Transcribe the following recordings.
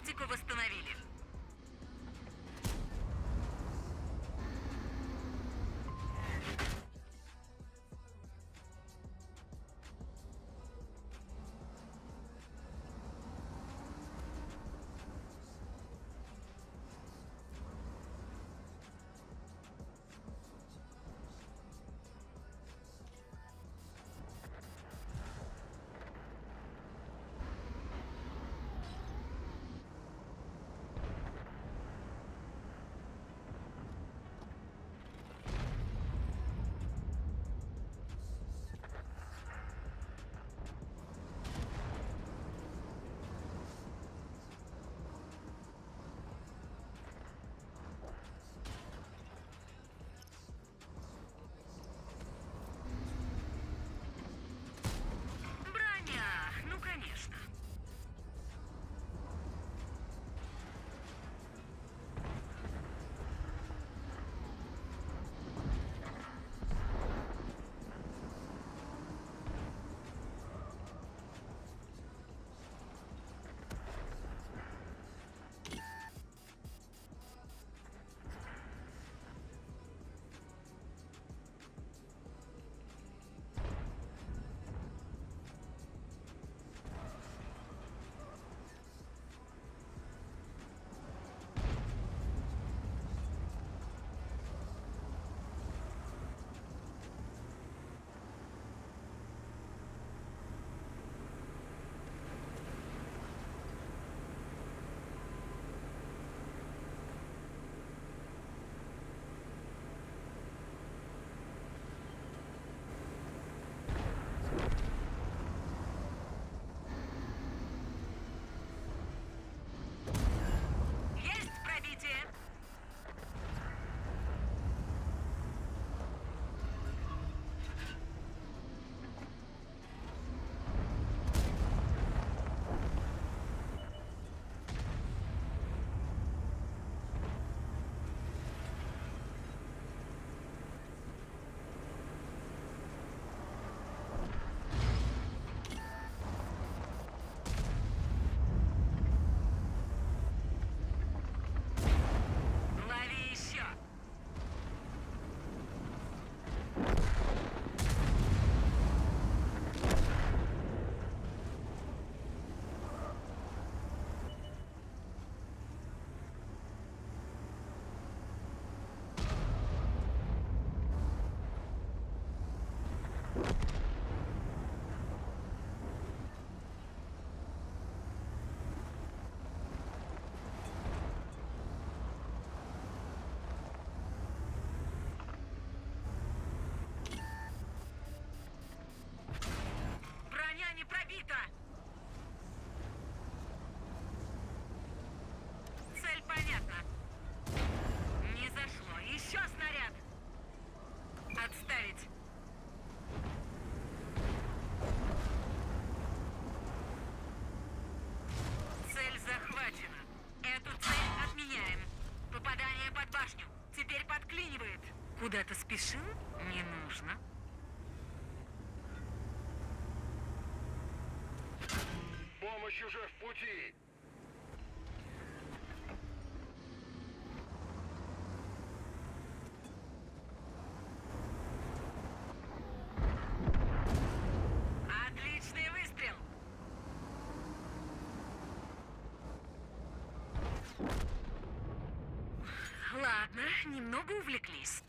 Оптику восстановили. Броня! Ну, конечно. Есть пробитие! Лови еще! Броня не пробита! Цель понятна. Не зашло. Еще снаряд! Отставить! Цель захвачена. Эту цель отменяем. Попадание под башню. Теперь подклинивает. Куда-то спешил? Не нужно. Помощь уже в пути! Отличный выстрел! Ладно, немного увлеклись.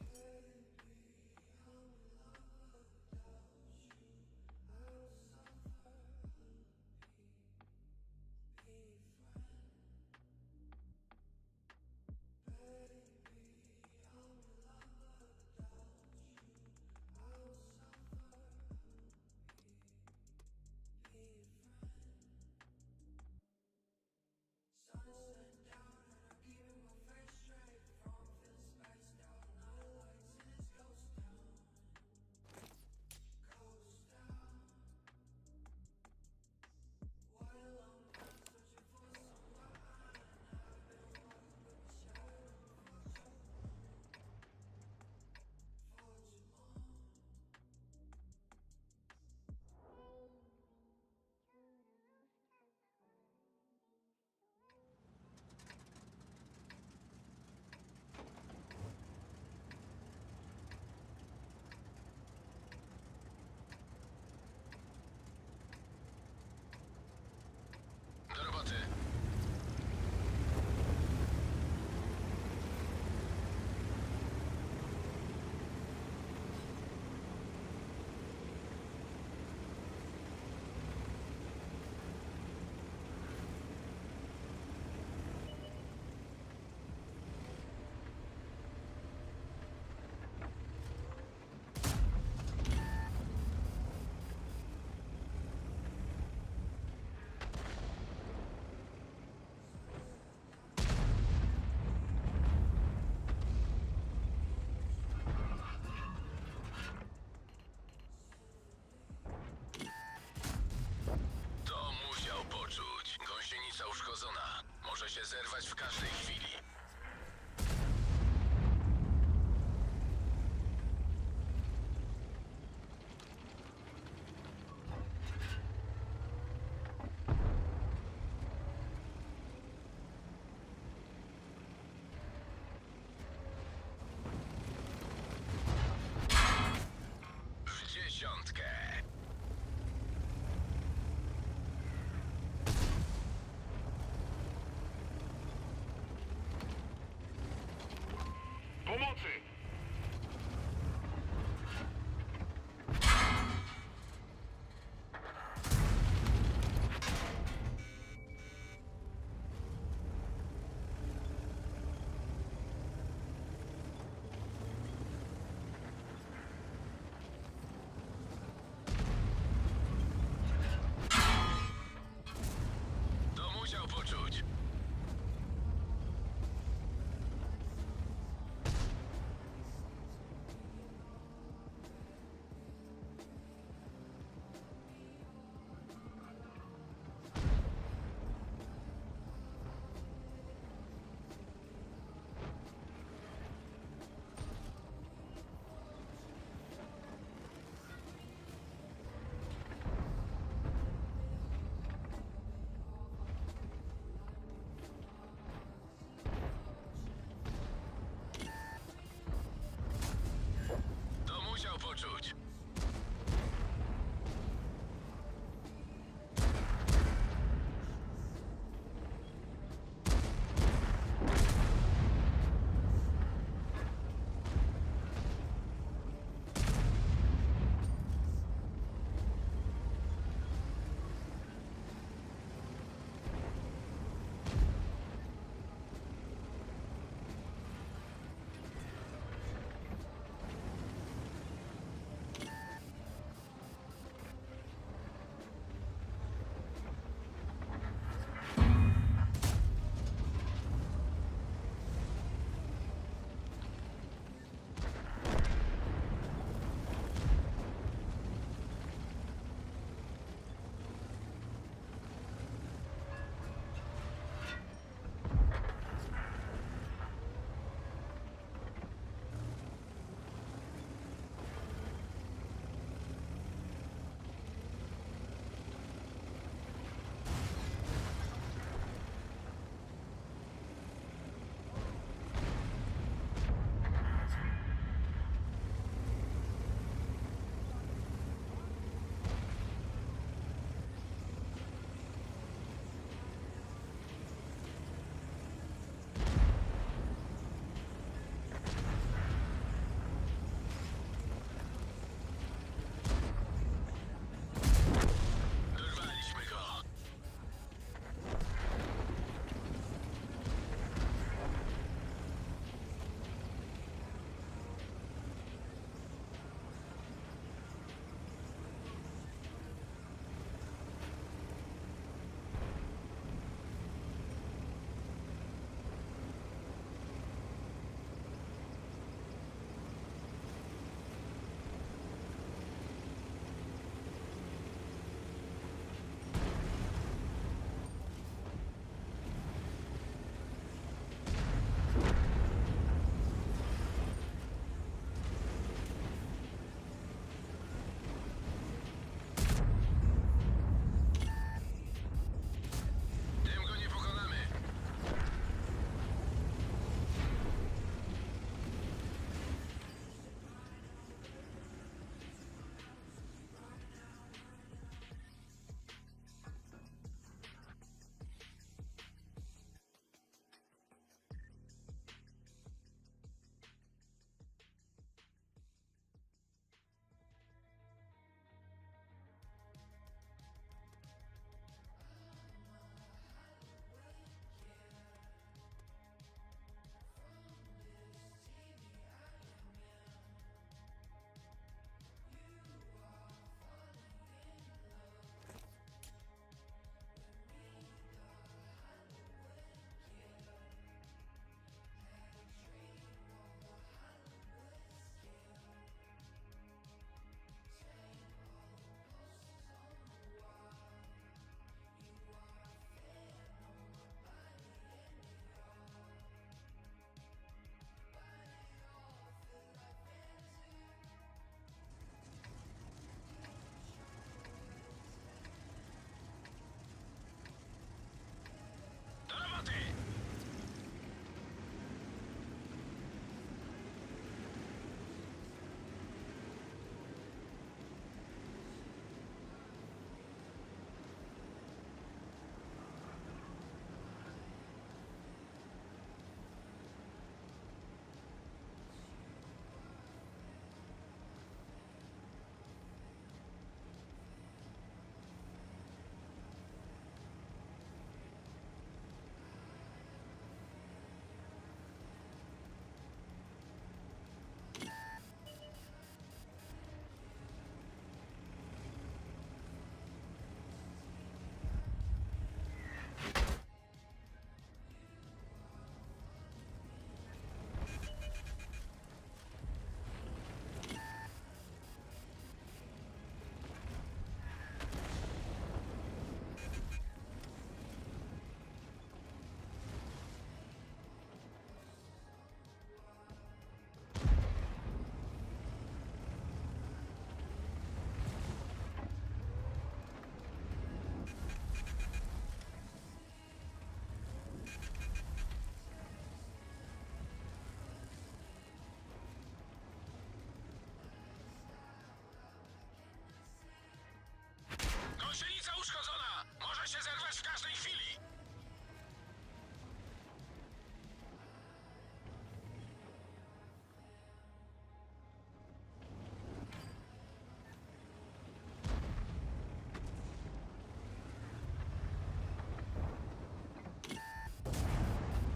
zerwać w każdej chwili!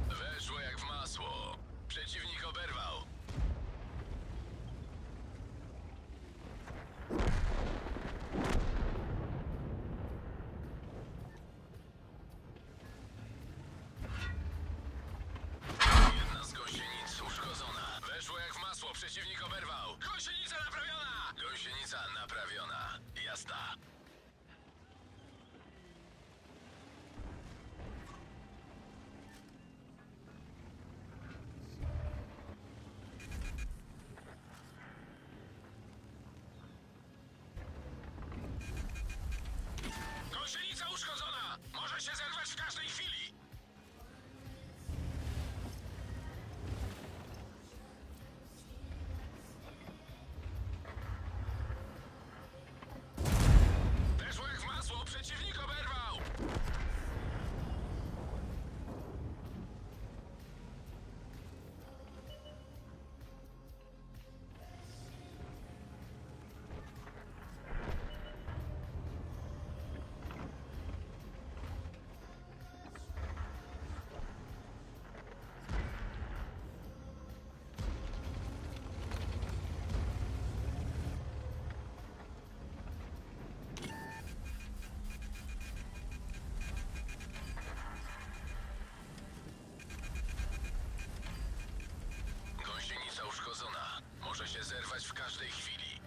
Weszło jak w masło. Przeciwnik oberwał. Jedna z gąsienic uszkodzona. Weszło jak w masło. Przeciwnik oberwał. Gąsienica naprawiona! Gąsienica naprawiona. Jasna. Gąsienica uszkodzona! Może się zerwać w każdej chwili! Weszło jak w masło! Przeciwnik oberwał! Gąsienica uszkodzona. Może się zerwać w każdej chwili.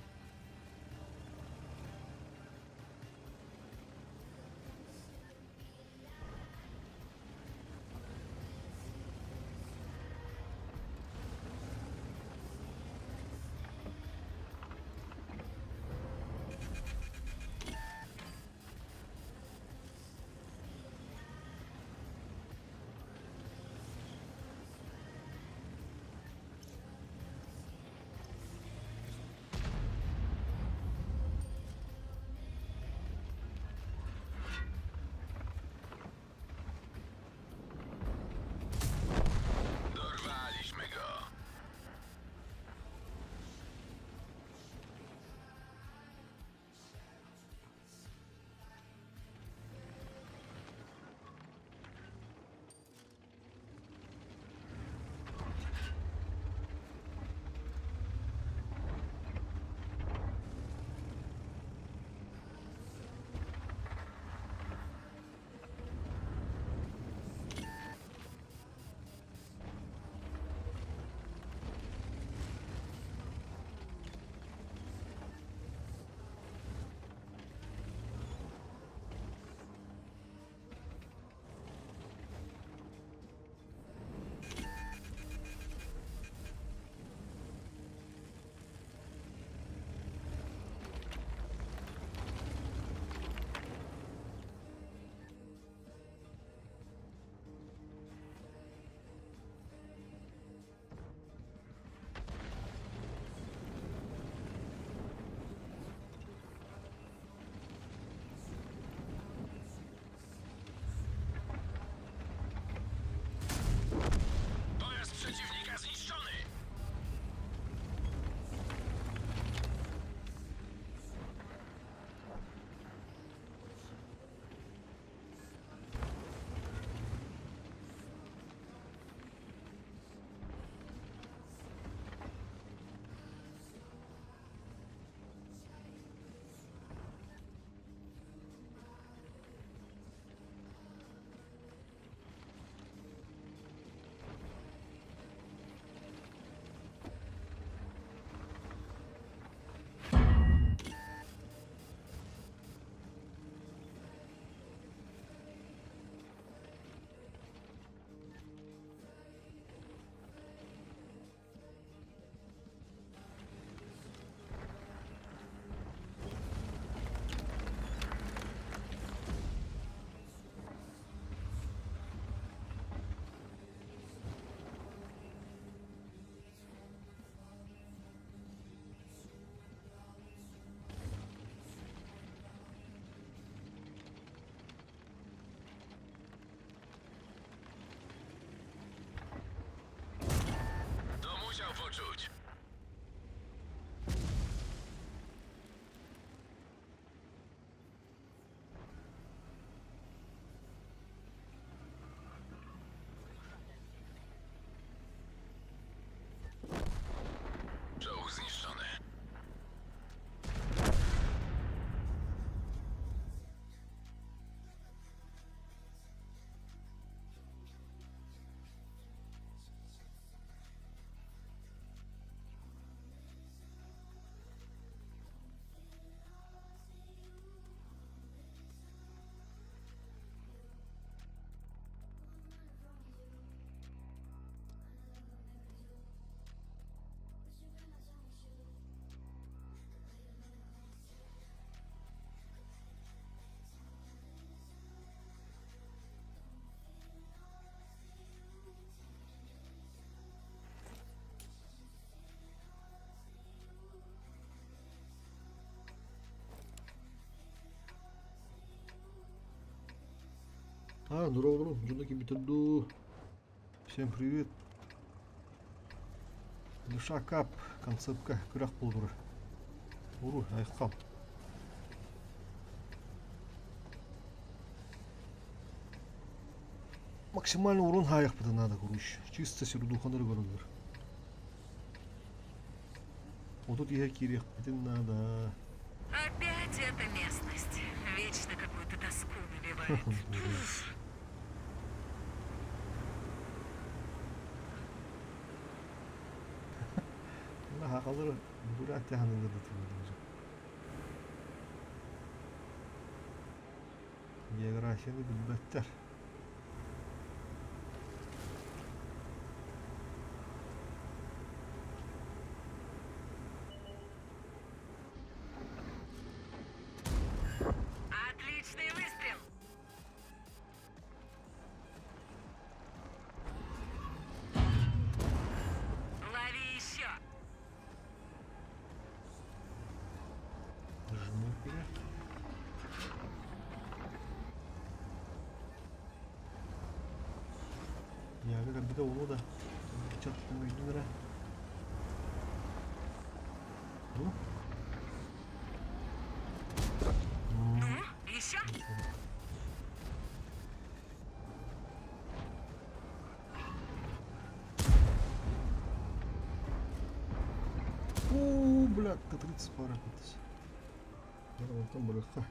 А, дорооболору, дьоно киммитэ дуу. Всем привет. Душа Кап концепка күрэх буолур. Уру, айхал. Максимально урон хаайахпытын надо, короче. Чисто сердуханыр көрөлөр. 30 иһэ киириэхпитин наада. Опять эта местность. Вечно какую-то тоску навевает. Наһаалары Бурятия ханныгы Географияны билбэттэр. Отличный выстрел! Лови еще! Жму вперед. Яга кэлбитэ буолуо да ыччаттан өйдүн эрэ. Ну? Ну, еще? Уу, бля, Т-30 пара кыттыс. Онтон барыахха.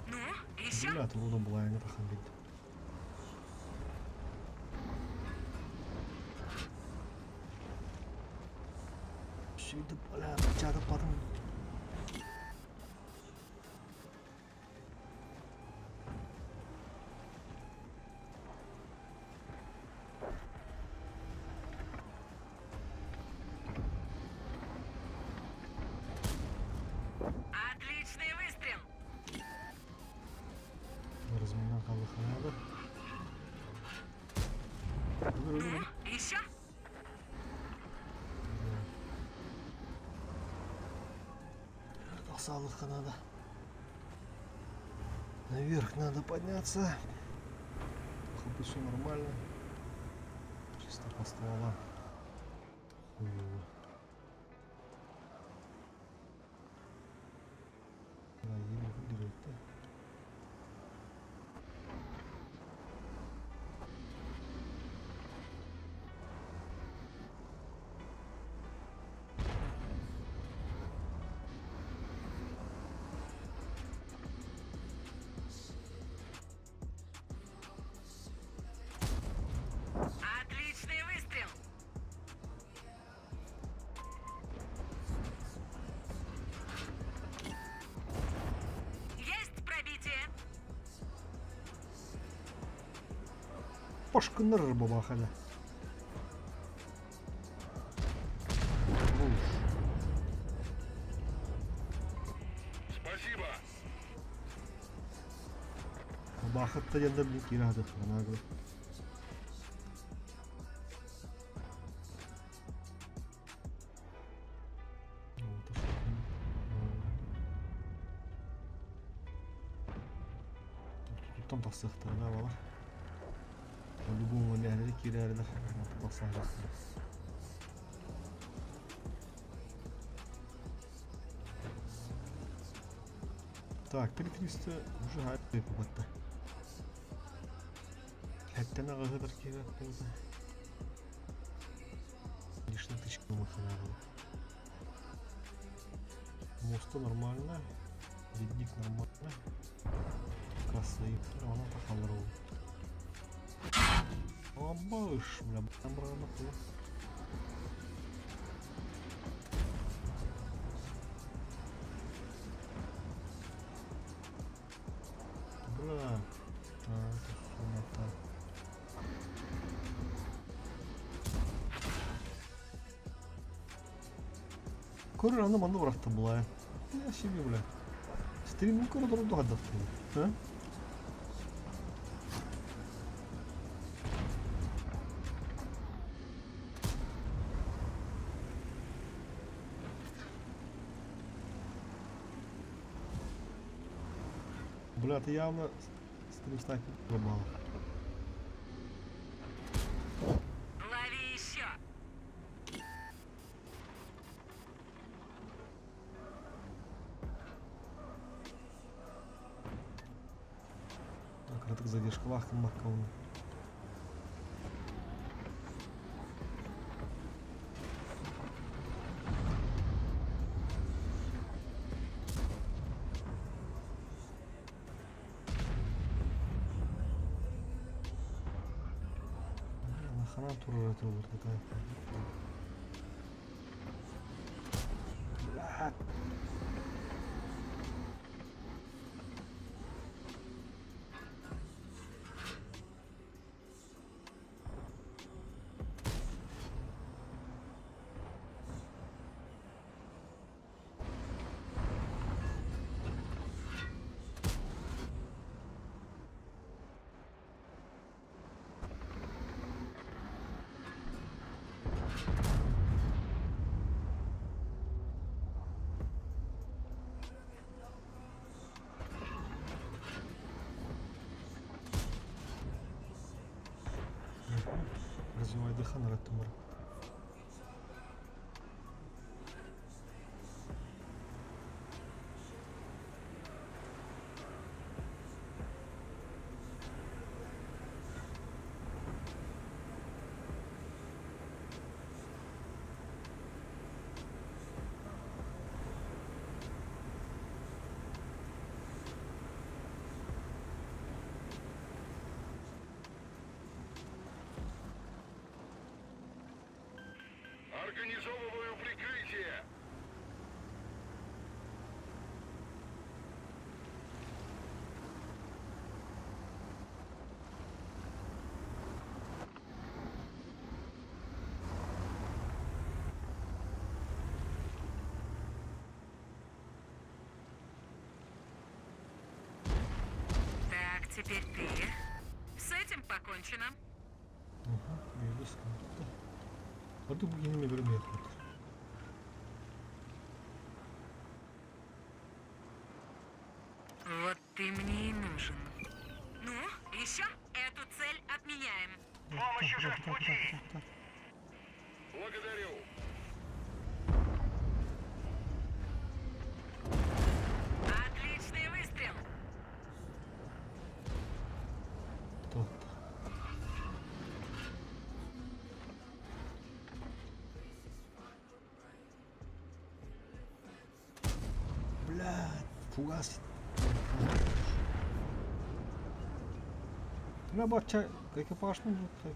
Ну, еще? Бля, турудун булайыңа тахан билдим. Сөйтіп, бля, жатып бардым. Отличный выстрел! Разминан хаалыахха Ну, еще? Тахсаалыахха надо. Наверх надо подняться. Хоть все нормально. Чисто по стволам. Хуёво. Да, еле выиграет-то. Отличный выстрел! Есть пробитие! Пашкыныр бабахада. Уж. Спасибо! Бахытта диэн блин киирэ ханаагы. Туттан тахсыахтарына балар. По-любому нэһилиэк киирээрилэр тахсаһаллар. Так, 3300 уже хайп батта. Хэттэн аҕыһыгар киирэр буолла. Лишний тычка маханагы. Моста нормально. Ледник нормально. Касса она тахалар ол. Абыш, бля, там брана. Көрөр аны манна бырахтым булаа. Себе бля. Стримин көрө дору хайдахтым. А? Бля, ты явно стрим снайпер пробовал. Лови еще. Кыратык задержкалаах гыммакка уонна. Ханан турар этэ олорбута. Блядь. Развивайдыхан ыраттым бар. Организовываю прикрытие. Так, теперь ты. С этим покончено. Ага, биирдэс Ордук бу киһини көрө Вот ты мне и нужен. Ну, еще? Эту цель отменяем. Помощь уже в пути. Благодарю. Отличный выстрел. Тот. Блядь, фугас. Бля, бача, экипаж ну, так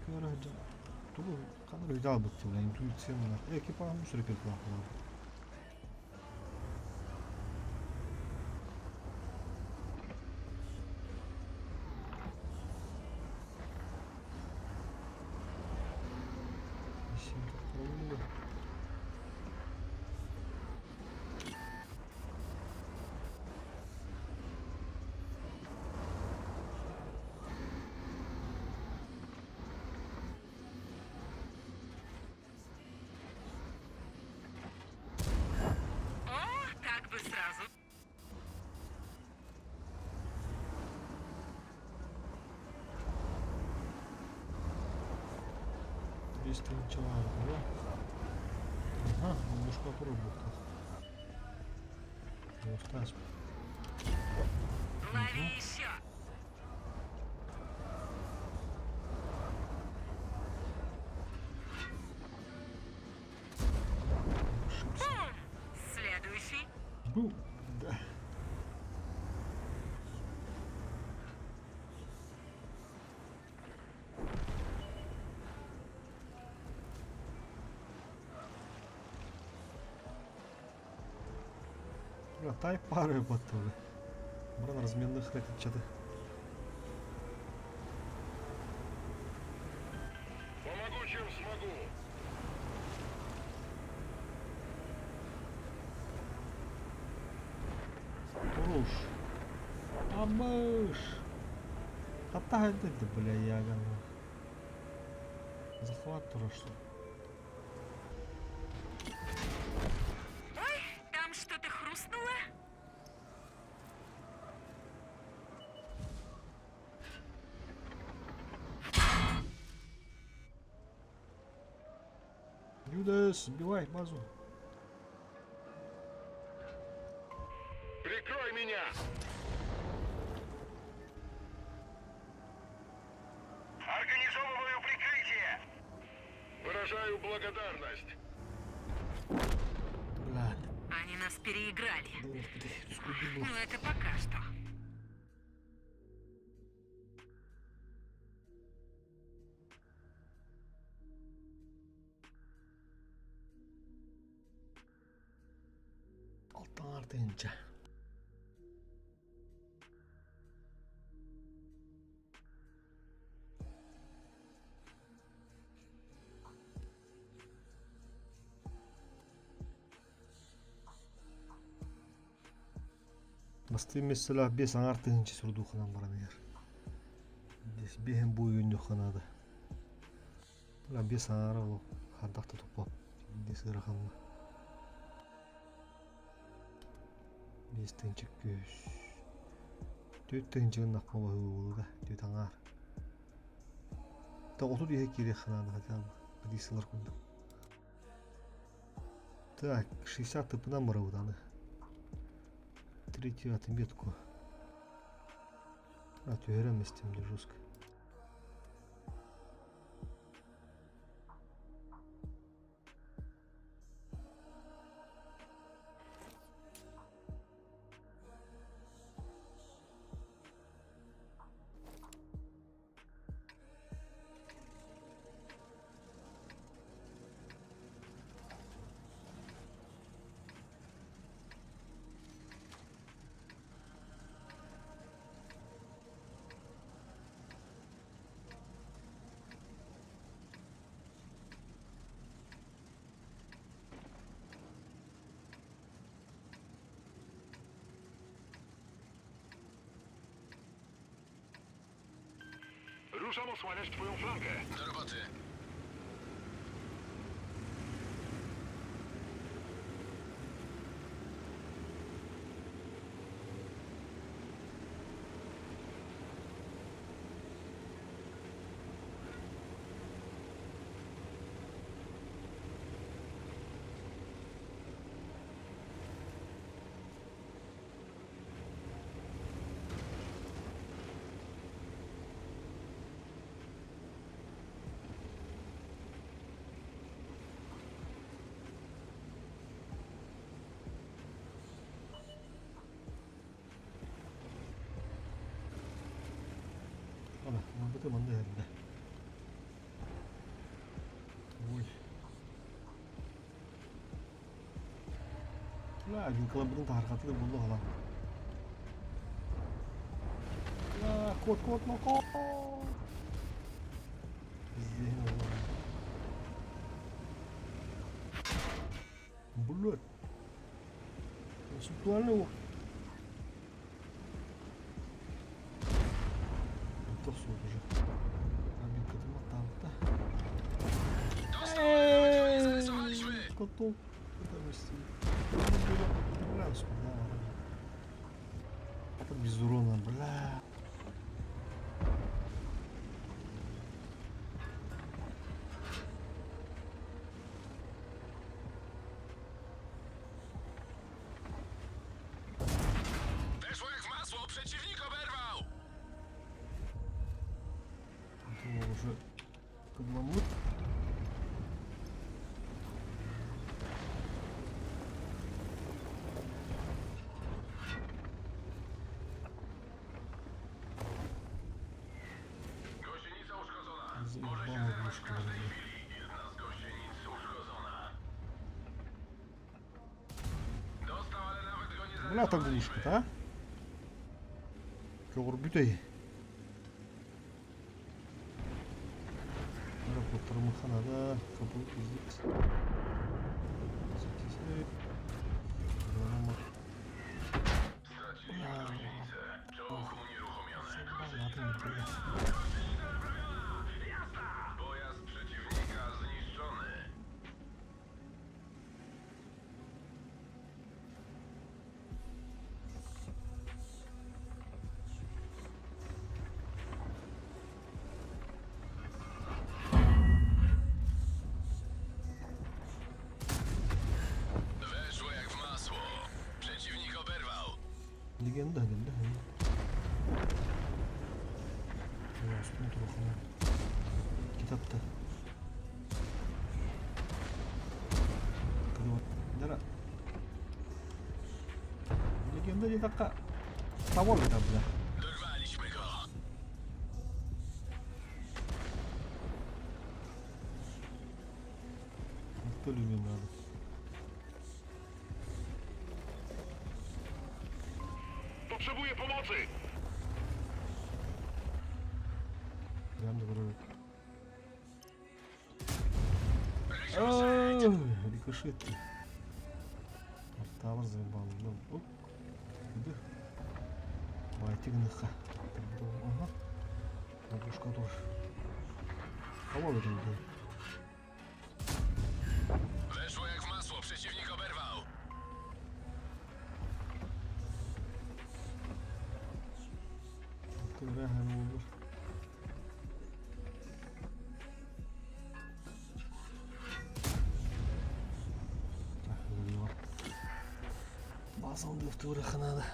Тугу ханна видал бытты, бля, интуиция мына. Экипаж ну сүрекет лахла. О, так бы сразу. Двести да? Ага, мушка турбухта. Остас. Лови еще. Ошибся. Бум! Следующий. Бум. Да. Бля, тай пары потом. Бран разменных ракет что-то. Помогу, чем смогу. Абыш! Хатта хайдайды, бля, ягана. Захват прошлый. Ой, там что-то хрустнуло? Юдас, сбивай базу. Прикрой меня! Организовываю прикрытие! Выражаю благодарность. Бля, Они нас переиграли. скуби Но это пока что. Алтан артынча. Бастыын месселэх бес аҥаар тыһыынча сурдууханан баран иһэр. Биэһин бу үүннүххэ наада. Бес аҥаара ол хардах да туппап. Дии сыыраханна. Биэс тыһыынча күүс. Түөрт тыһыынча гыннахха баһыы да, түөрт аҥаар. Та отут иһэ киириэххэ наада хотя бы. Сылар курдук. Так, 60 тыпынан барабыт аны. Третью отметку. А, түһэрэн местем де жестко. Ruszam osłaniać twoją flankę. Do roboty. Ана, мабыты манна иһэрдэ. Ой. Бля, вилкаларбытын таһарҕатыгар буолла халан. Бля, кот, кот, но кот! Пиздец. Блядь. Концептуально Тохсуут уже. Вилкатын баттаабыта. Dostał, ale nawet go nie zarysowaliśmy. Котов. Бля, скуда. Это без урона, бля. Weszło jak w masło, przeciwnik oberwał. Думал уже кабламут. Gąsienica uszkodzona. Może się Заебала zerwać w глушка. każdej chwili. Jedna z gąsienic uszkodzona. Dostał, ale nawet go nie Бля, та zarysowaliśmy. глушка, а? Көҕүрбүтэй. Рапортармаханада капыл пиздец. Straciliśmy gąsienicę. Czołg Kitapta. Легенда диэтэххэ, того бля. Dorwaliśmy go. Өлүмүөн наада. Potrzebuję pomocy! Прям да Рикошет. Тавр заебал. Ну, оп. Байтик ныха. Ага. Бабушка тоже. Кого это было? Weszło jak w masło, przeciwnik oberwał. Olur. Базон надо.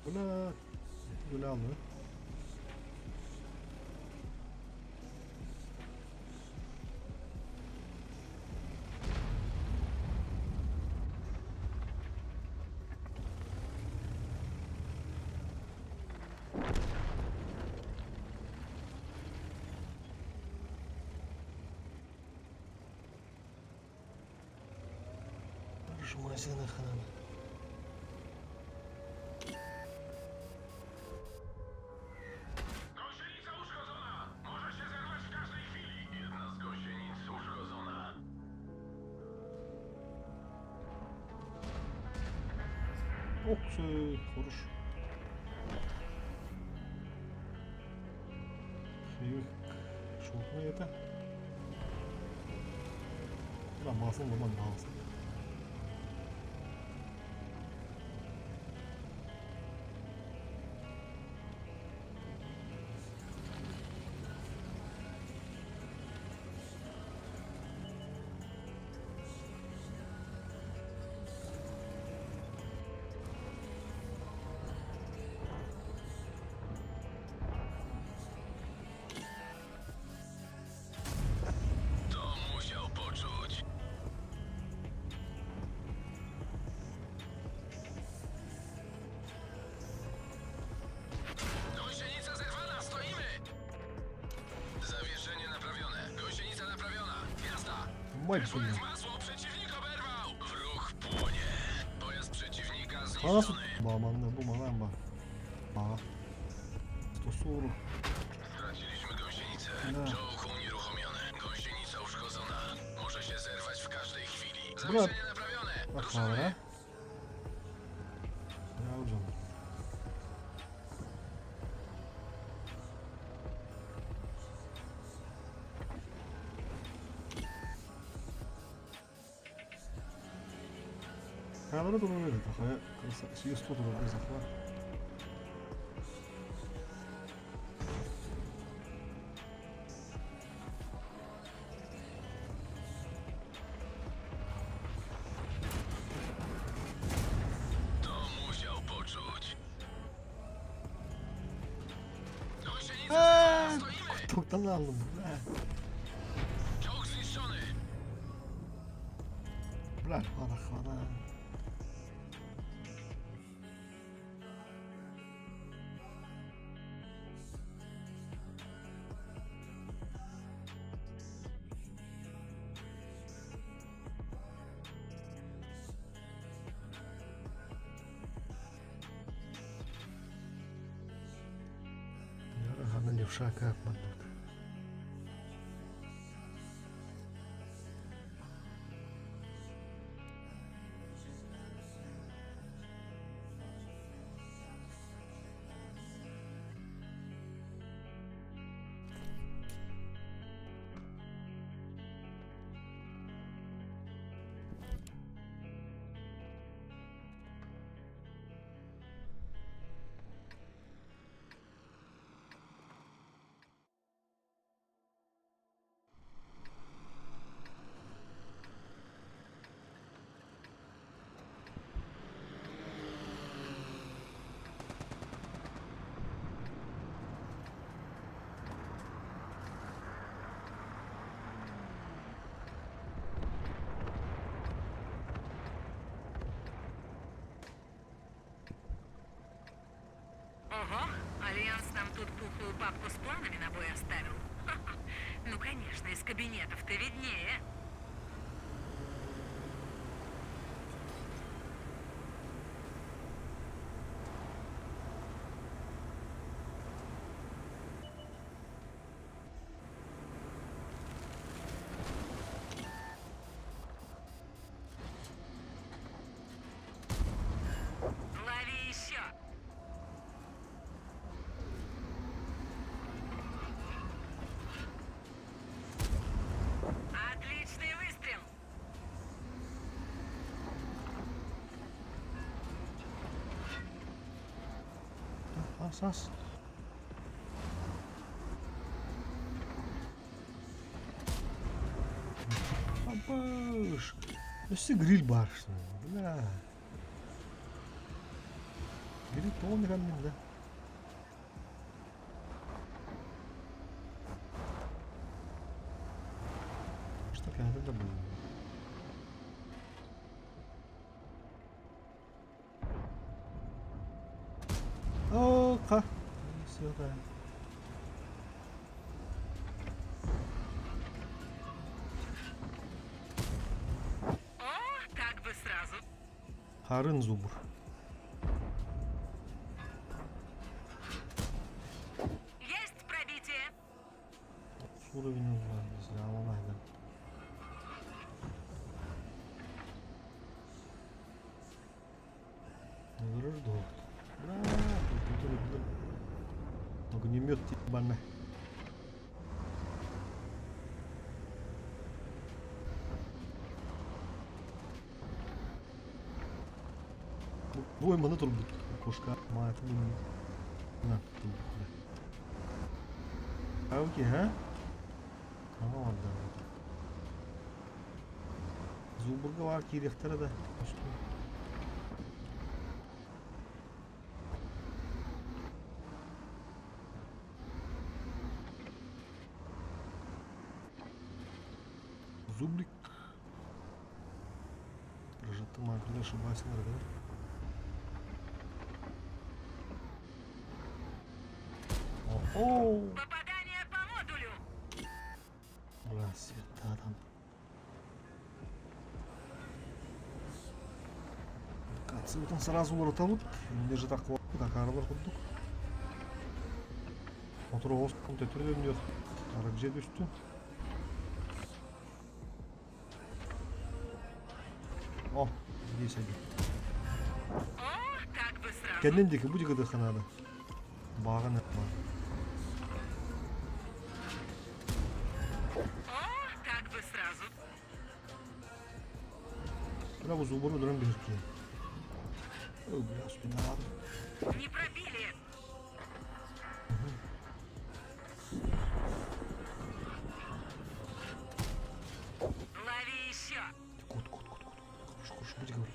Бля, гулял, да? Нажимайся нахрен. Gąsienica uszkodzona! Może się zerwać w każdej chwili! Jedna z gąsienic uszkodzona. Ох, хорошо. Шутно это. Да, масло, ломан, масло. To musiał poczuć. Gąsienica zerwana, stoimy! Zawieszenie naprawione. Gąsienica naprawiona. Jazda! Мать Weszło jak твою. w masło, przeciwnik oberwał! Wróg płonie. Pojazd przeciwnika Ханас zniszczony. ба манна бу манан ба. Ба. 140. Straciliśmy gąsienicę. Da. Czołg unieruchomiony. Gąsienica uszkodzona. Może się zerwać w każdej chwili. Bra. Zawieszenie naprawione. Ruszamy. Ахара. Яуджан. Камера турар эбит, хайа сүйөстө турар захват. To musiał poczuć. Gąsienica Eee! zerwana, stoimy! Токтан алдым, бля. Czołg zniszczony. Бля, хвата, хвата. Яра левша как маннык. Плохую папку с планами на бой оставил? Ну, конечно, из кабинетов-то виднее. Лови еще! Отличный выстрел! Ас, ас. Абыш. Өссө гриль баар Бля. Гриль полный камень, да? Что это было? Оо, Сюда. О, так бы сразу. Харын зубр. Есть пробитие. Уровень узла, Огнемет ебаный. Двое маны турбут. Кошка. Мать На, да. Окей, а? Ама да. Зубрга бар кирехтер да. Зубрик. Прожатый маг, ошибаюсь, да? О, Попадание по модулю. Бля, света там. Локация сразу уларытабыт. Инде же так такарылар курдук. Отур төтүрдөн Арак же түштү. О, здесь один. О, так бы сразу. Кеннен деки бу жигити ханады. Багын О, так бы сразу. Бля, бу зубр өлөрөн бир ки. Ой, бля, спина. Не пробили. Лови еще. Кот, кот, кот, кот. Хорошо, хорошо, будь говорить.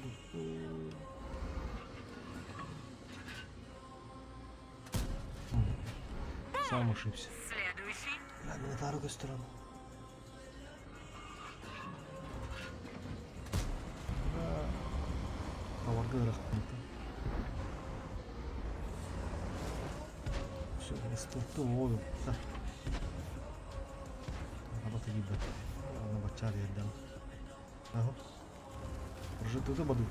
Сам ошибся. Следующий. Бля, Минотавр көстөрөм. Товарға рахмет. Все, не воду. Да. Работа гибет. Ана бачар yerden. Ага. Прожитый баду.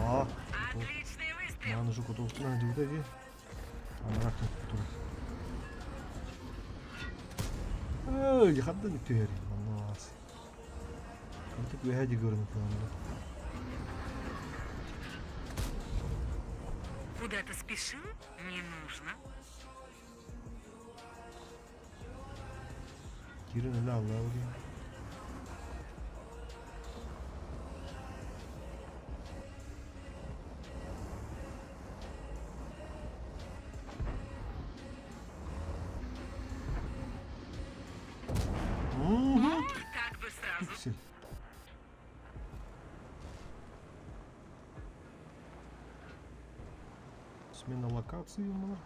А, Отличный выстрел. Маны жук отуктuna диудади. Анарак тур. Эй, хаддан түһәри. Маннаас. Кантык вэһәди көрүнүп анда. Куда-то спешил? Не нужно. Кирин эле алла О, так бы сразу. Пиксель. Смена локации можно.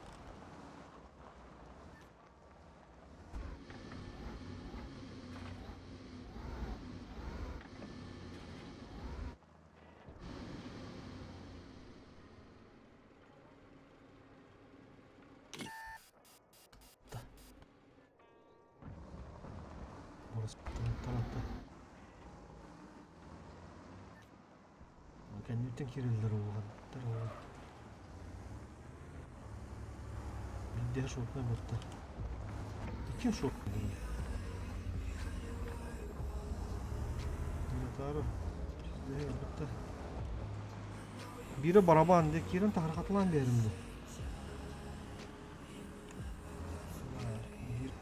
Тарата. Кэнниттэн киирэллэр улахаттар ол. Биирдэһэ шотнай батта. Икки шот Натара батта. Биирэ барабан диye киирэн таһархатылаан биэрим ду. Биир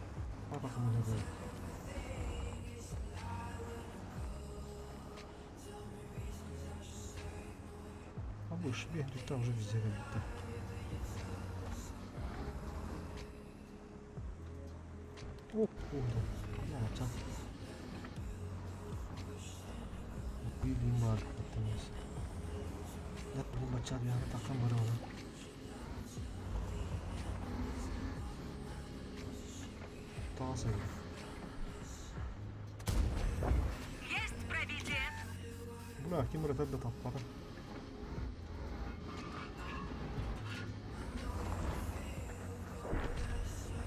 А больше бегать там уже везде как будто. О, о, да. Bir var attığımız. Ya bu maçlar yani takım var ona. Daha sayı. Есть пробитие. Бля, ким ротат да таппата.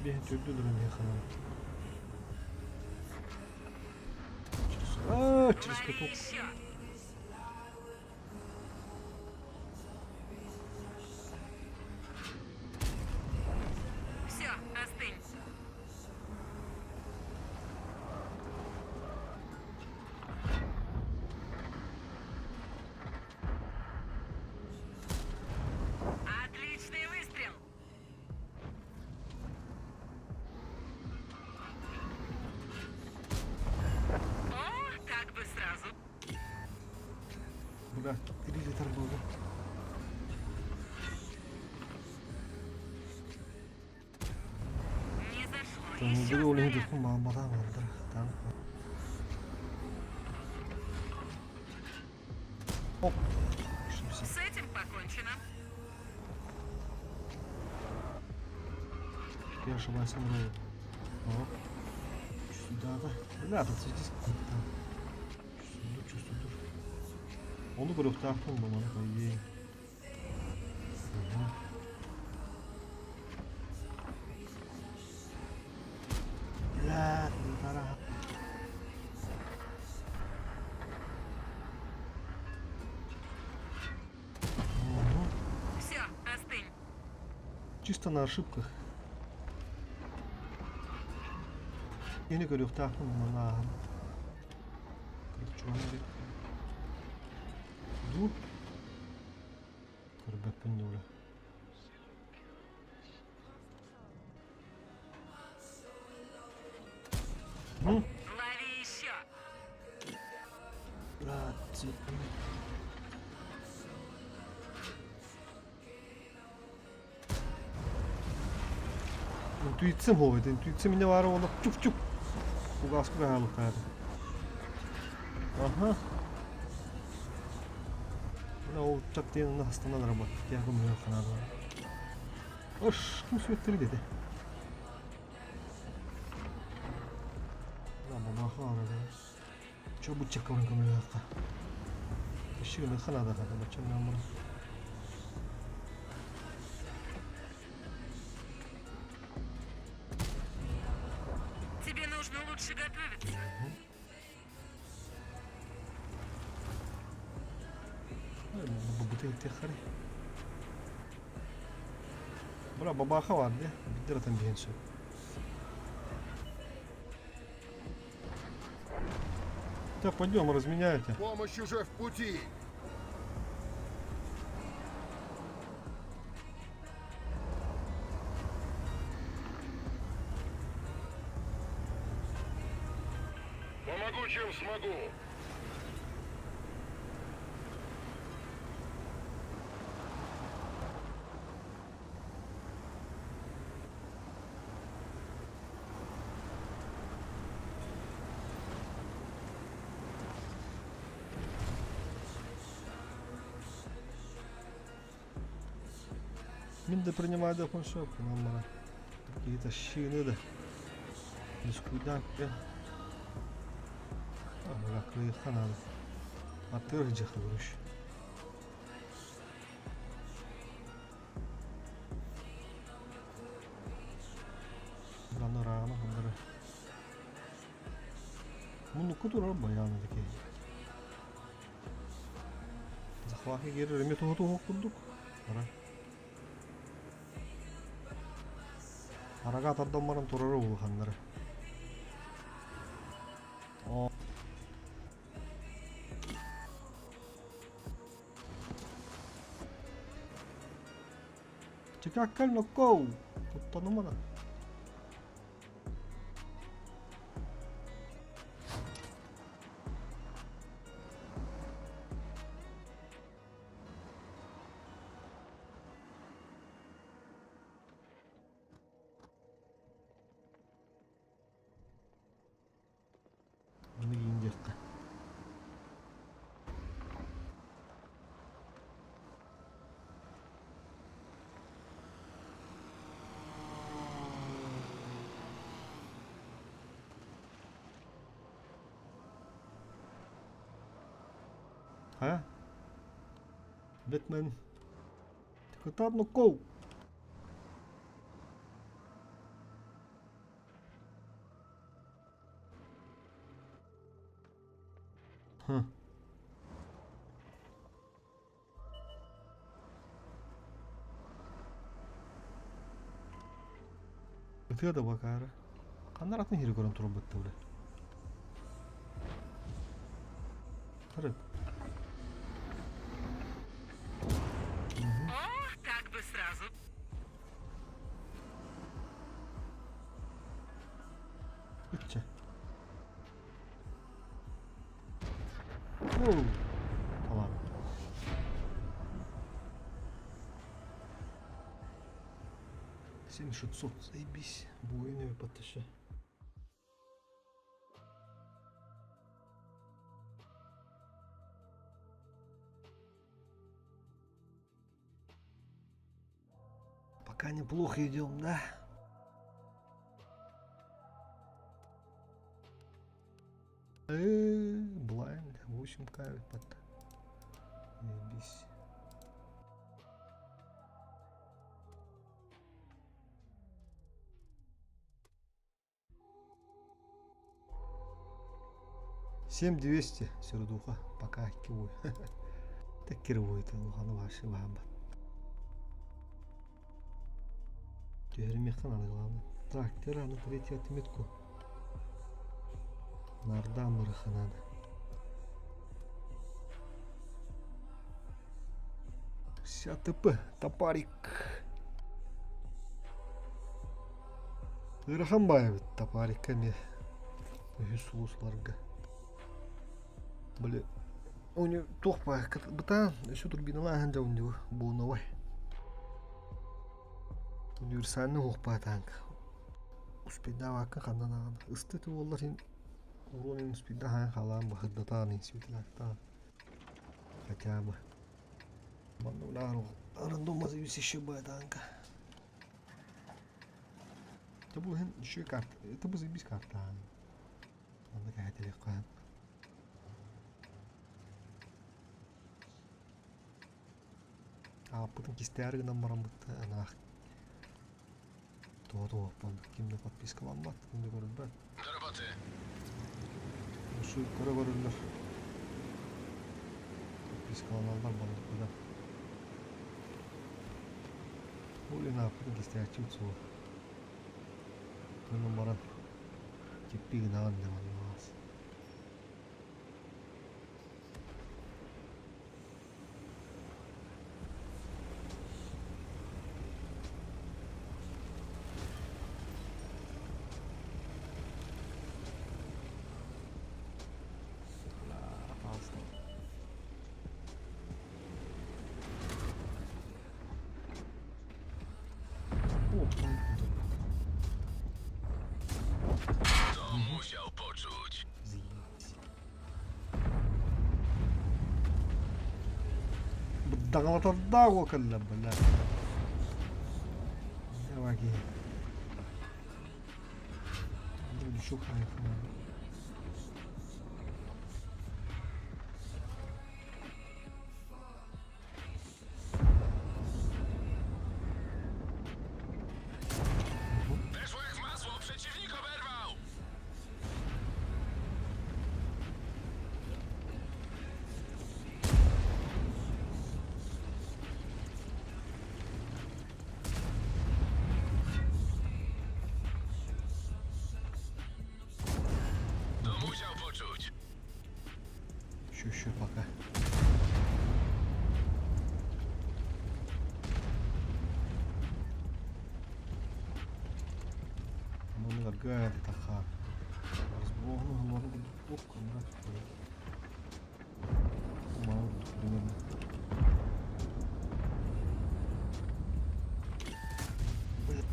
Bir türlü durum yakınım. Через, через Лови каток. еще. Все, остынь. Отличный выстрел. О, так бы сразу. Бля, 3 литр было. Не зашло. Там Еще было снаряд. духу мама там. Оп. Ошибся. С этим покончено. Я ошибаюсь, вроде. Оп. Сюда, да. Бля, тут здесь там. Чувствую, чувствую. Onu көрүөхтээхпин бу маны по идее. Мгм. Бля, тара. Мгм. Все, остынь. Чисто на ошибках. Yeni көрүөхтээхпин маны Короче, Ду. Көрбөппүн дура. Ну, Лови еще. братцы. Интуициям хоет, интуиция меня воровала. Чуп-чуп. Угаску хаалыктаата. Аха. Мына ол чаттыйын астынан работать. Я думаю, ханада. Ош, ким сүөттери деди. Да, бабаха арада. Чо бу чаккарын көмөлөккө. Ишигин ханада хада бачам намыр. Тебе нужно лучше готовиться. Бабутay техари. Бра бабаха бар де. Биддер биен сөп. Так, пойдем, разменяйте. Помощь уже в пути! Помогу, чем смогу. Мин да принимаю да коншоп, нам какие-то щины да. Дискуйдан. А, бля, кыйха надо. А ты где говоришь? Рано рано, Муннукка турар баяны такие. Захваты гер эме туһу туһу курдук. Ара. Арага тардан баран турары улаханнары. О. Чекаккал ноккоу. Туттанымана. Аны киин диэххэ. Хайа? Бэтмен. Кытаат ноккоу! Хм. Ытыа да бакаары. Ханна атын иһири көрөн туран бытта бile. Тарык. О, так бы сразу. Ычча. Оу. Tamam. 7600, заебись. Буйный подтащи. Пока неплохо идем, да? Блайнд, 8К под. Заебись. 7200 сердуха пока кивой. Так кирвой это луханы ваши баба. Түһэримиэххэ надо главное. Так, теперь на третью отметку. Нарда мырыха надо. 60 ТП, топарик. Ыарахан баайбыт топарикка эмиэ үһүс сулусларга. Били уни туох баа бытаан өссө турбиналааһын дьэ уни буоновай. Универсальный уох баа танк. Успейдаабакка ханна даҕаны ысты буоллар син урон ин успейдаһаан халаан баһырдатаан ин светлактаан хотя бы. Манна рандома зависящая баа танка. Это был еще карта. Это был заебись карта. Манна кэһэтилиэххэ. Ааппытын кистээри гынан бараммыт анаах туох туохпун ким да подпискаламмат, ким да көрбөт. Do roboty. Şu көрө көрөллөр. Подпискаланаллар маннык Блин, ааппытын кистээччибит суох. Гынан баран киппи гынаҕын да манныгаас. Пожалуйста. О, To musiał poczuć. Заебись. Быддаҕалатардаах кэллэ бля. Давай. Еще кайф. Weszło jak w masło, przeciwnik oberwał! Еще, еще пока. Манныгарга таха. Разбогну олору ох камера. Мало примерно. Бля,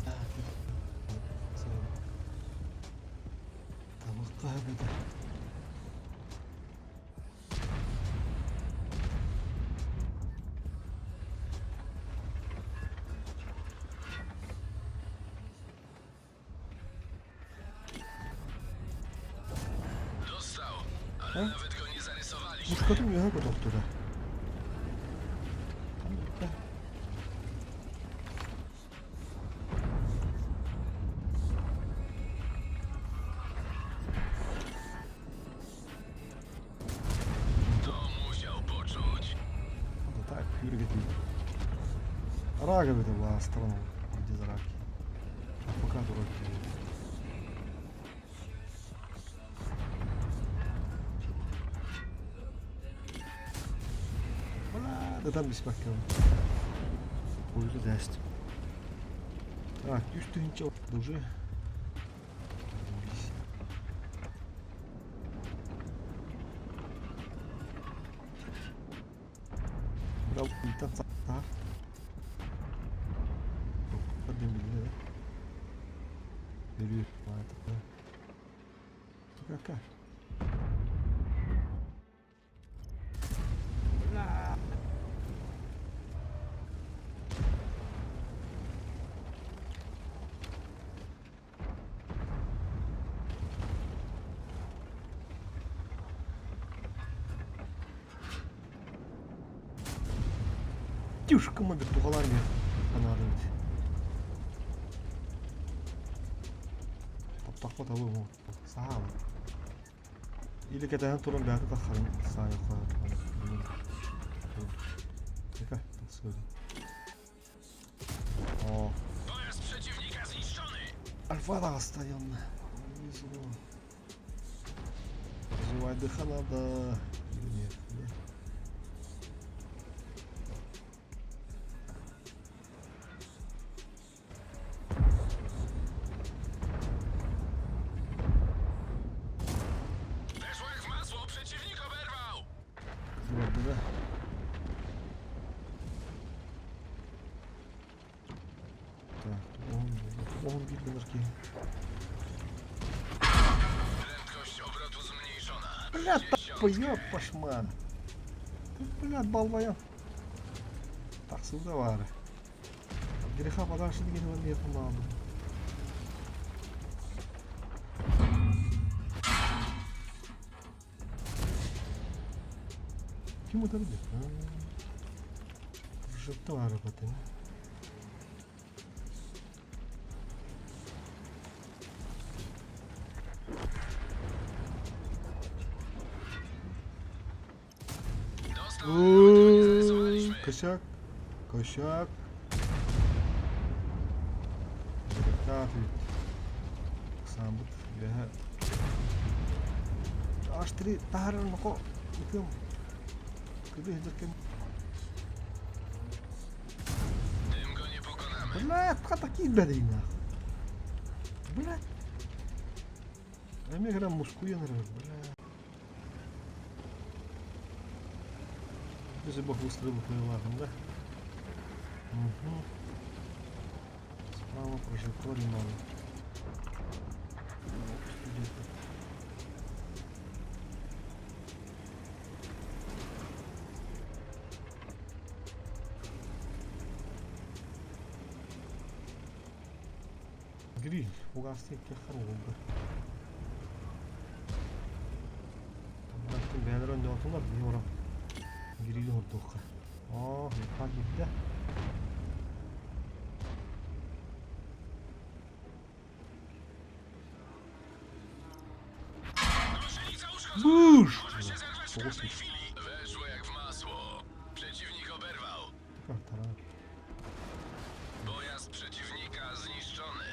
Тамакка беда. Dostał, ale A? nawet go nie zarysowaliśmy. Пушкатын үөһэ көтөхтөрө. To musiał poczuć. Да так, Юрий Рага это была страна, где за раки. А пока дураки. Бля, да там беспокойно. Пользу даст. Так, үстүнче уже. Браво, та. Veriyor. Какая? Тюшка мобит тухалар мен канадыбыт. Таптақпа табы му. Саа. Или кэтэн туран бәті тахарын саа Тека, тахсыды. О, Pojazd przeciwnika zniszczony! Альфа постоянно. Внизу. Развивать дыха надо. Или нет, да? Weszło jak w masło, przeciwnik oberwał! Vardı да. Так, он, он видно нарки. Prędkość obrotu zmniejszona. Бля, поёб пошман. Ты, бля, болвоёб. Так, сюда вары. От греха подальше не нет надо. Ким это видит? Жептары потом. Dostał, ale nawet go nie zarysowaliśmy. Косяк. Косяк. Ребята, сам вот я. Аж три тара ноко. Итем. Куда хиджеркен? Tym go nie pokonamy. Бля, такие дарина. Бля. А мне грам мускуя, наверное, бля. Без бог выстрелов да? Угу. Справа прожекторий надо. Где-то. Гриль. Угасты кехар oldu. Bıraktım beğenir önde oturlar bir ora. Гриль ордуққа. О, yukarı gitti. Gąsienica uszkodzona! Буш! Może się zerwać w każdej chwili! Weszło jak w masło. Przeciwnik oberwał. Pojazd przeciwnika zniszczony.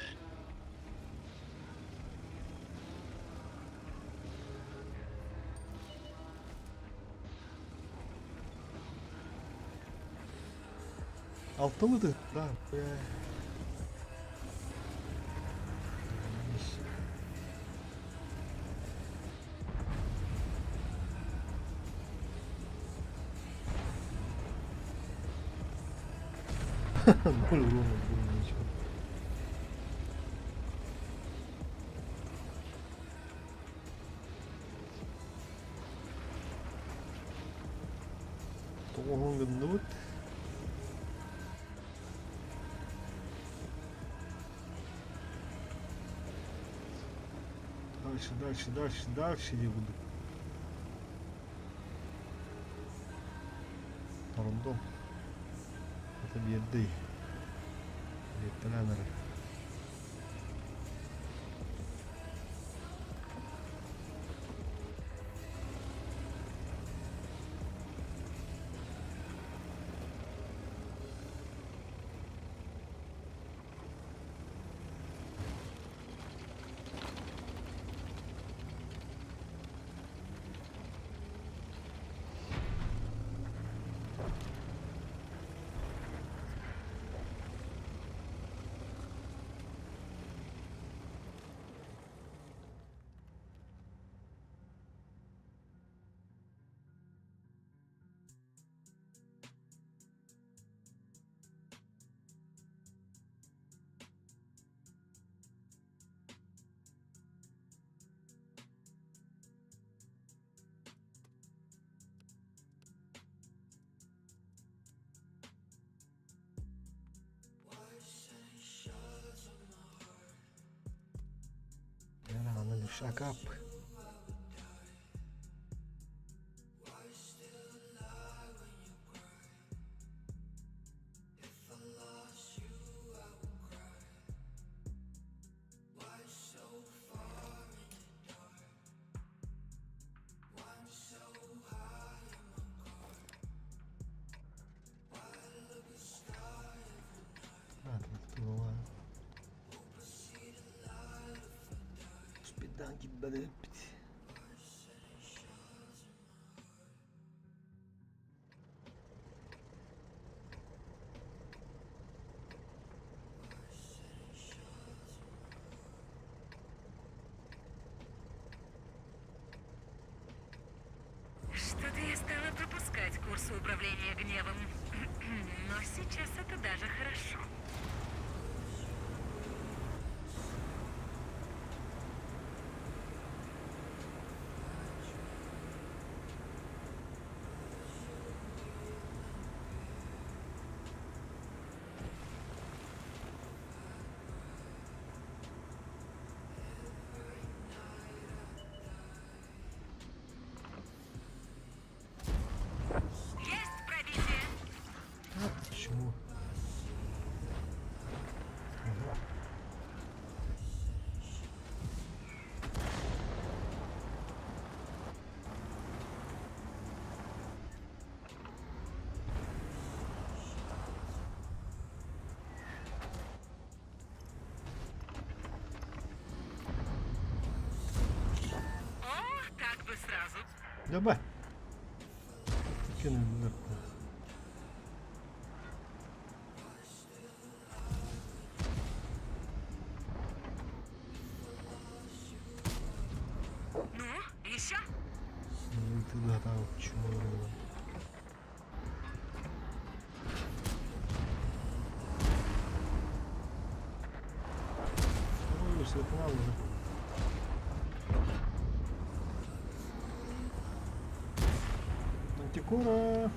Алтылы да. Ноль урона было ничего. Тоҕуһун гынныбыт. Дальше, дальше, дальше, дальше не буду. Рандом. Это биэрдэй. Биэртэлээн эрэр. Шагап. Киббэдэппит. Что-то я стала пропускать курсы управления гневом. Но сейчас это даже хорошо. Есть пробитие! А, почему? Ага. О, так бы сразу. Давай. Кинули. Ну, еще? Ну ты да, там чему. Ой, Светлана уже. Мантикора.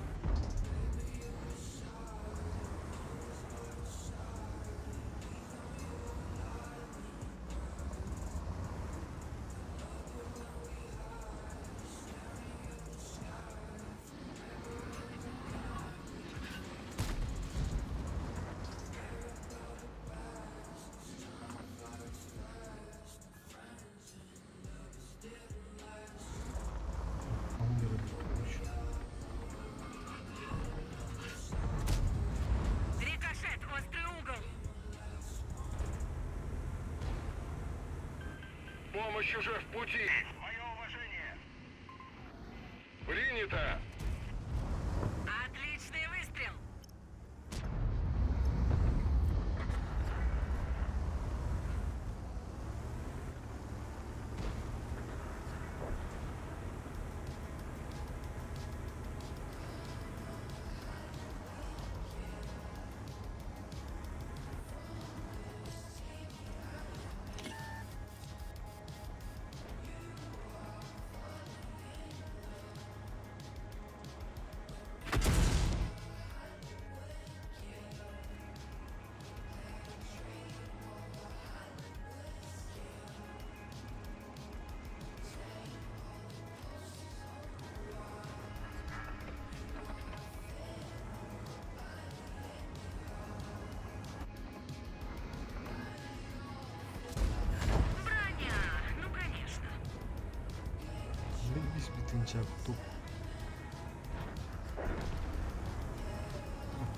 Рикошет, острый угол. Помощь уже в пути. Мое уважение. Принято. Отличный выстрел. Бис бүтүнчэ курдук.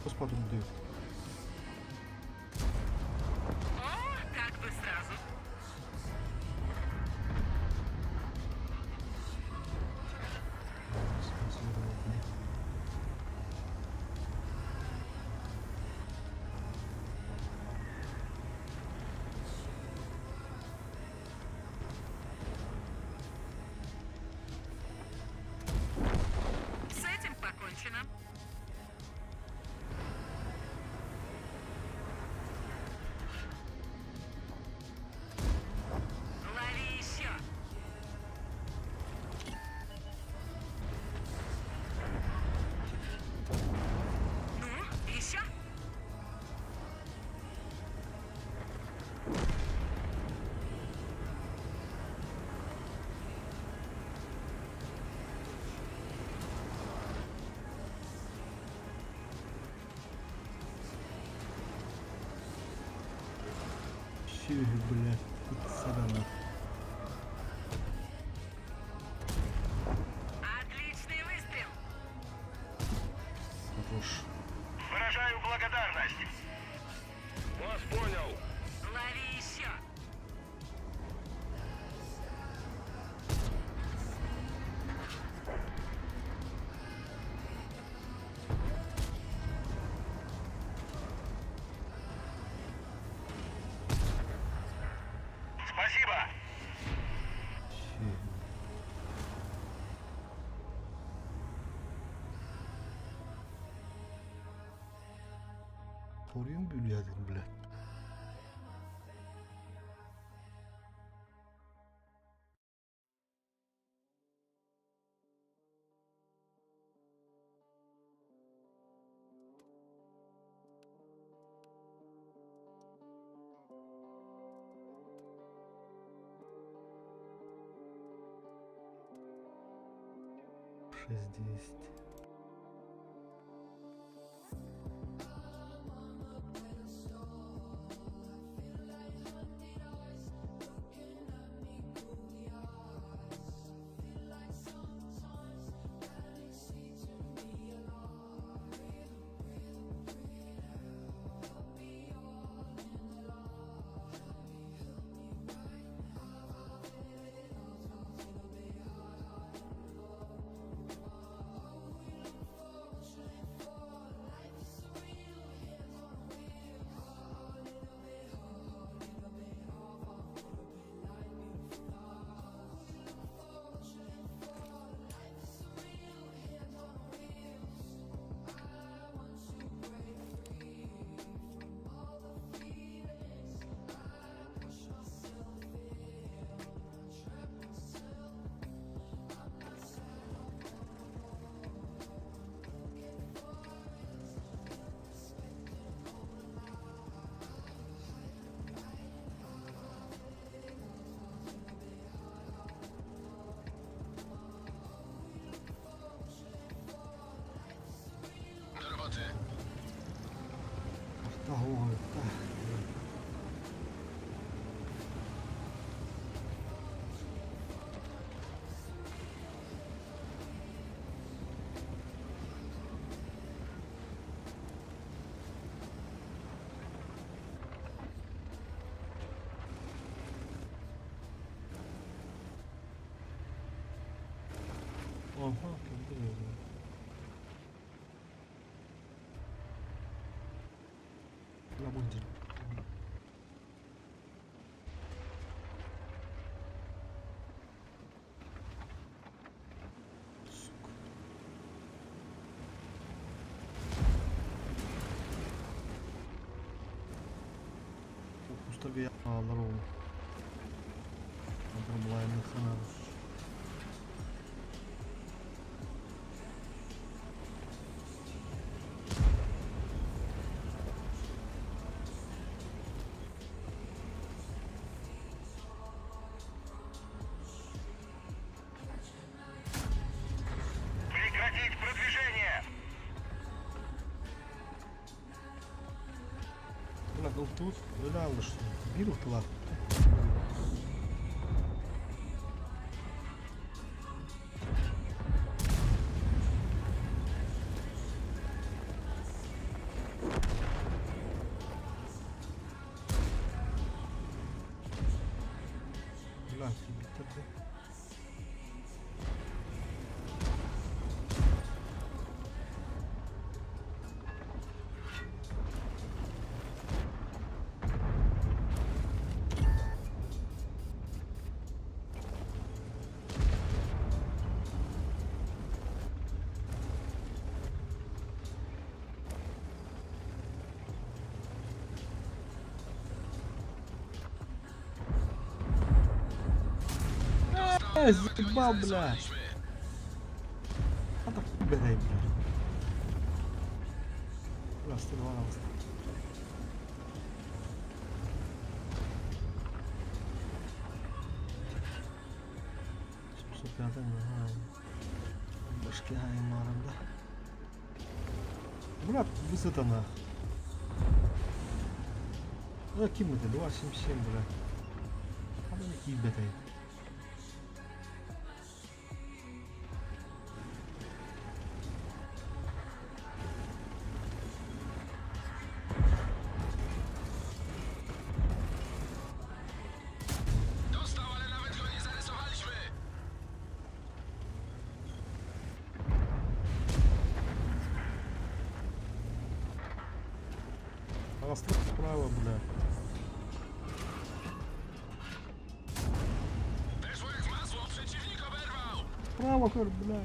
Господи, даю. О, так бы сразу. С этим покончено. Лови еще. Ну, еще? Сүөһү, блядь, садана. Отличный выстрел. Хорош. Выражаю благодарность. Вас понял. Лови еще. Спасибо. Сүөһү. Хоруйун бүлүһэтин, блядь. 6-10. Do roboty. Карта. Ага, кэлбит. Ламонди. Сука. Устарга аалар ол. Антон булайны хана. Прекратить продвижение. Бля, тут öyle alıştı. Bir utılar. Бля, киирбиттэр да. Э, заебал, бля. А так бедай, бля. Раз, два, раз. Башки аймарында. Брат, высота нах. Ну, ким это? 2,77, бля. А ну, кибетай. Dostał, ale nawet go nie zarysowaliśmy! Росток справа, бля. Weszło jak w masło, przeciwnik oberwał! Справа, кор, бля.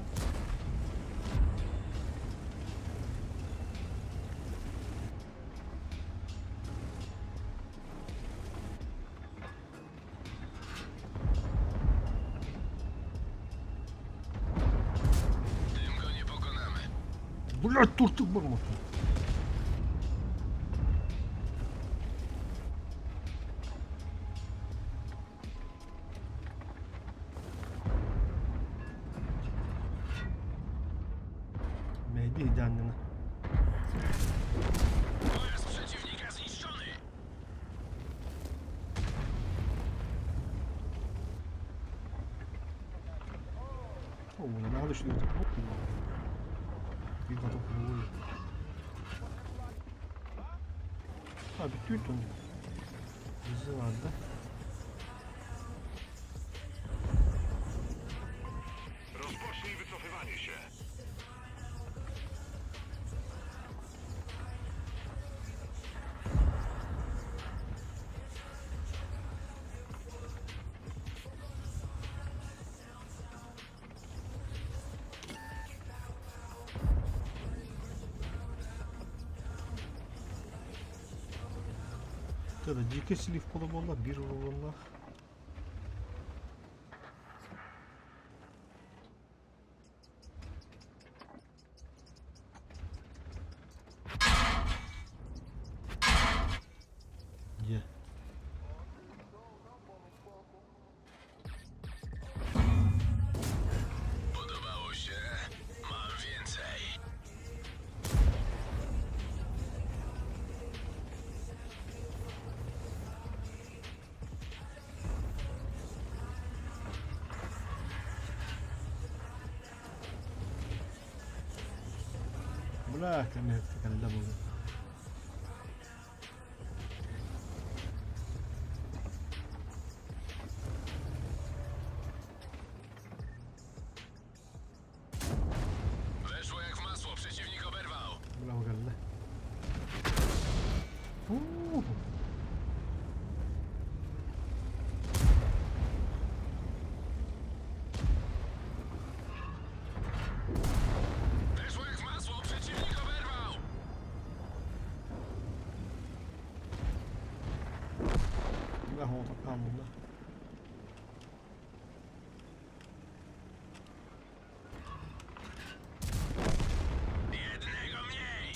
Tym go nie pokonamy. Блядь, туртык бар мотор. Mehdi идеально. Pojazd przeciwnika zniszczony! О, надо что это. Ha bitti onu. Bizi vardı. Rozpocznij wycofywanie się. Да, дикий слив поломала, bir уроннах. Е. Podobało się? Mam więcej. Бля, камера такая была. Weszło jak w masło, przeciwnik oberwał! Бля, угадала. У. Weszło jak w masło, przeciwnik oberwał! Бля, вот так да. Jednego mniej!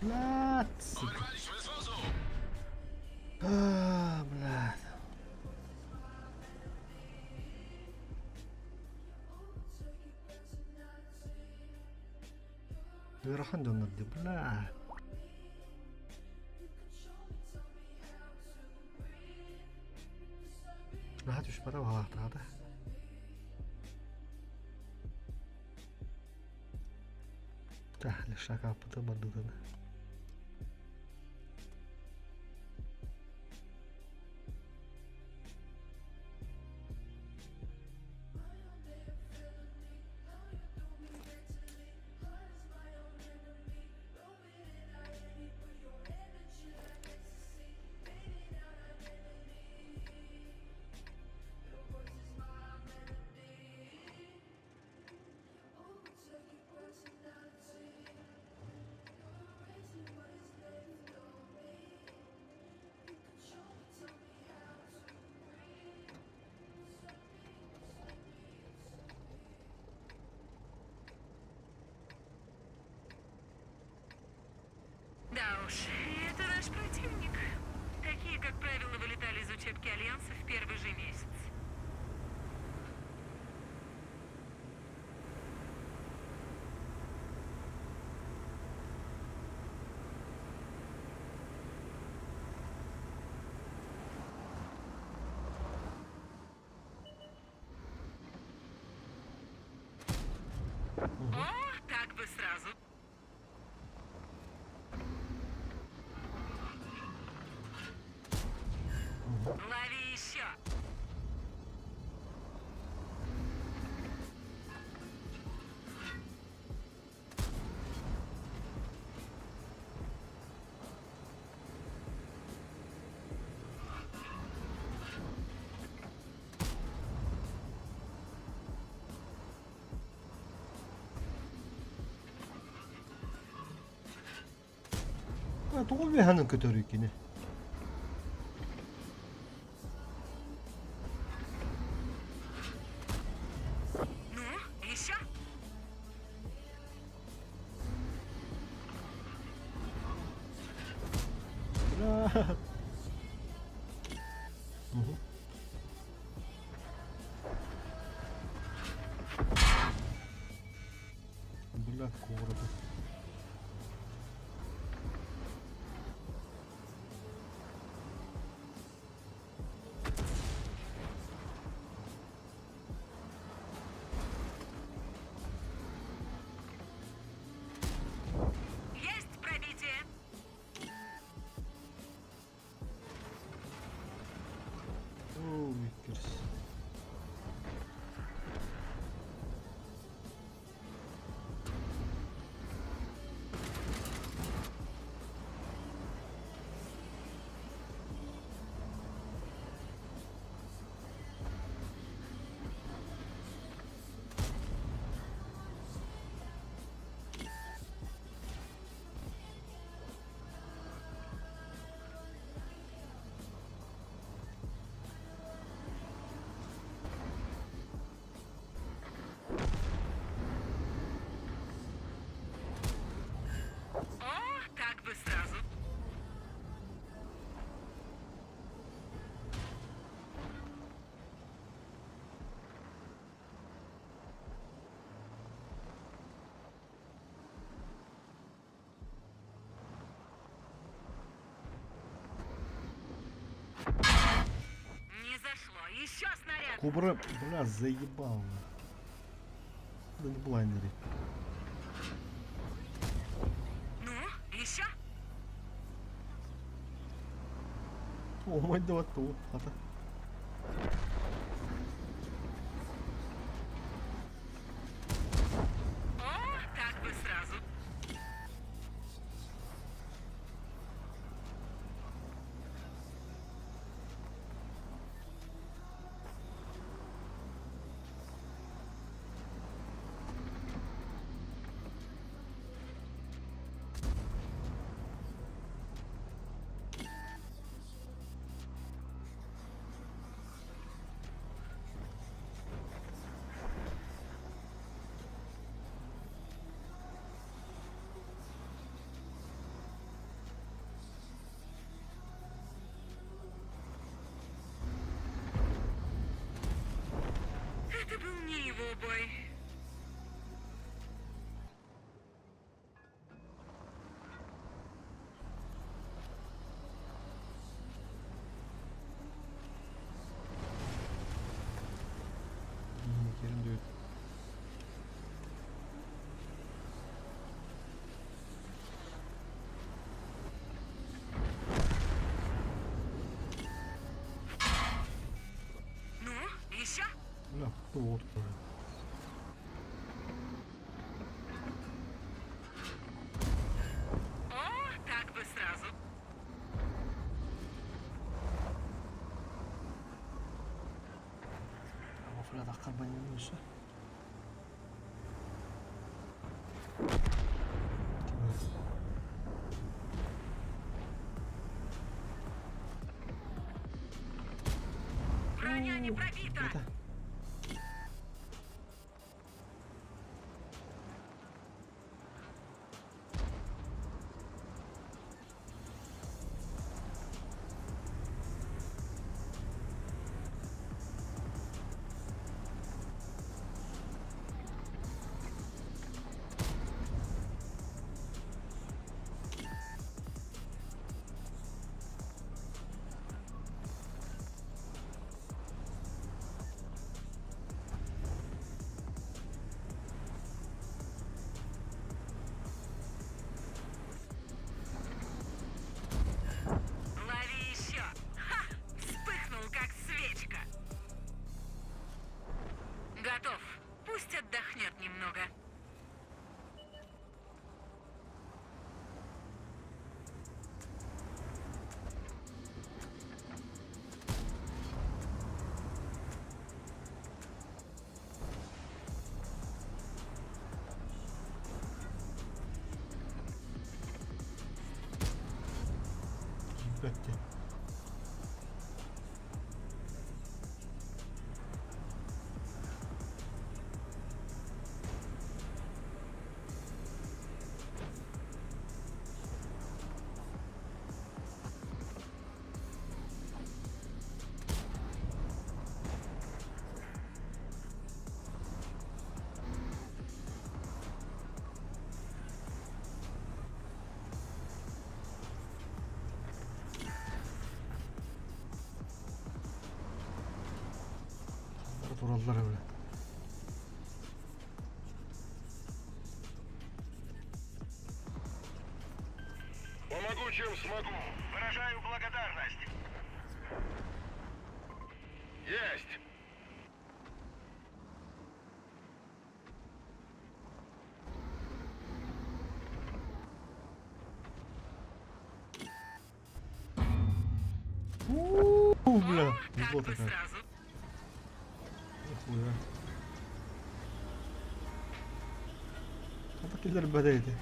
Блядь, сука. Oberwaliśmy z wozu! А, блядь. Ыарахан дьоннор дии, бля. Наһаа түспэтэ баҕалаахтаата. Лешак ааппыта бардытын. Да уж, это наш противник. Такие, как правило, вылетали из учебки Альянса в первый же месяц. О, так бы сразу. Лови еще. Тоҕо үөһэнэн көтөрүй кини? Ну, еще? Бля. Мгм. Бля, кобра. Есть пробитие. Оо, Виккерс. О, так бы сразу. Не зашло. Еще снаряд. Кобра, бля, заебал. Да не блайнере. Ну, еще? О, мать давай то, хата. О, так бы сразу. Это был не его бой. Керім диэбит. Вот. О, так бы сразу. Камуфлядахха банньыны өссө. Броня не пробита. Лови еще. Ха! Вспыхнул, как свечка. Готов. Пусть отдохнет немного. Киирбэттэ. Тураллар эбит. Помогу, чем смогу. Выражаю благодарность. Есть! У, бля, О, так вот бы это. сразу. Нихуя. А киллер бэдэйди.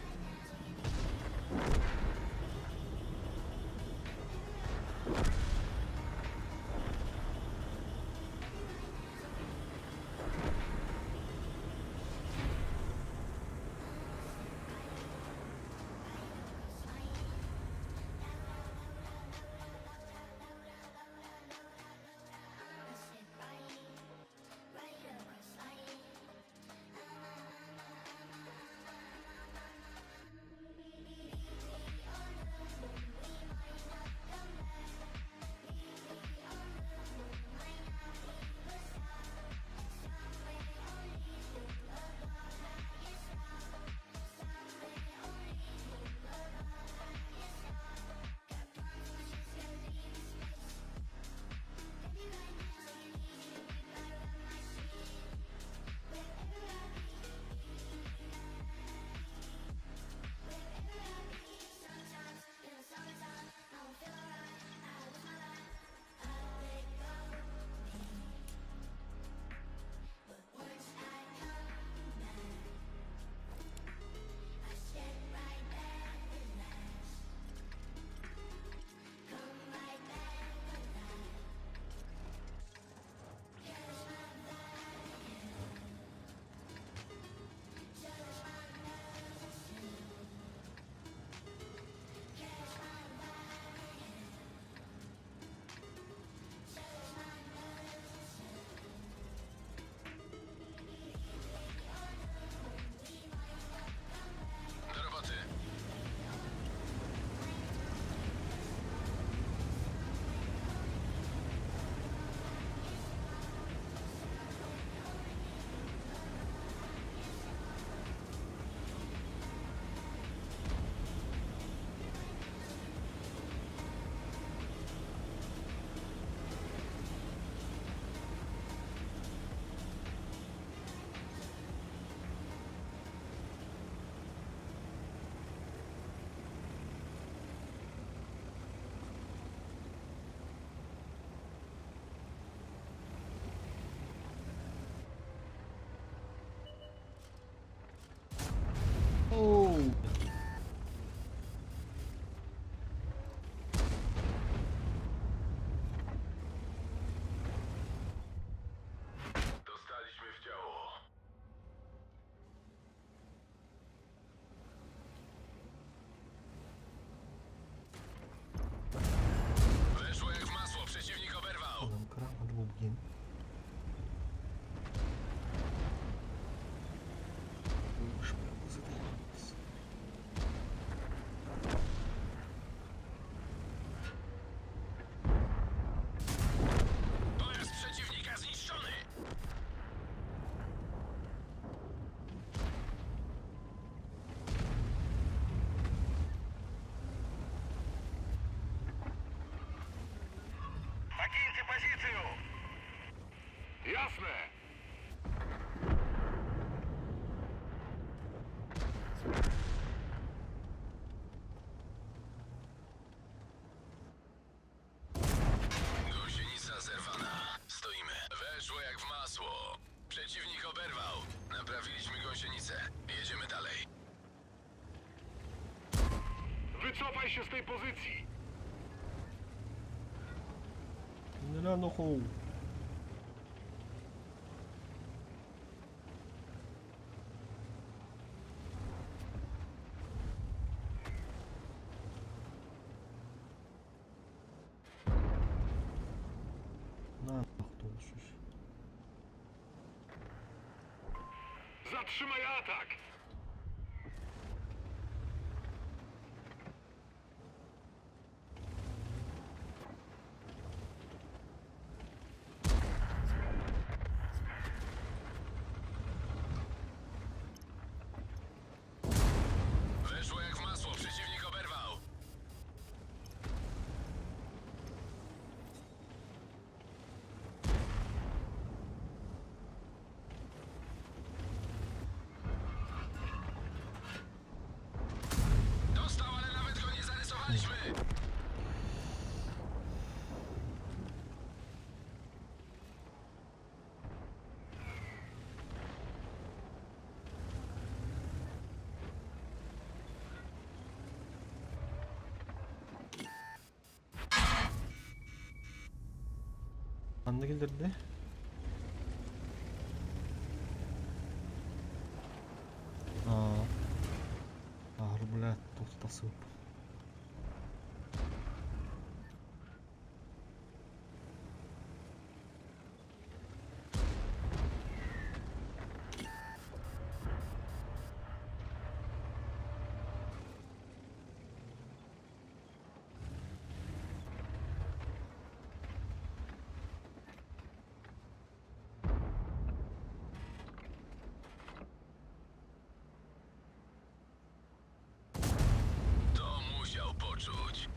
Ясно? Gąsienica zerwana. Stoimy. Weszło jak w masło. Przeciwnik oberwał. Naprawiliśmy gąsienicę. Jedziemy dalej. Wycofaj się z tej pozycji! Нахуй. На нахуй слушай. Zatrzymaj atak! Weszło jak w masło. Przeciwnik oberwał. Dostał, ale nawet go nie zarysowaliśmy. Ханна кэллэрдэ? Аа. Аа, бля, тохтосуп. To musiał poczuć.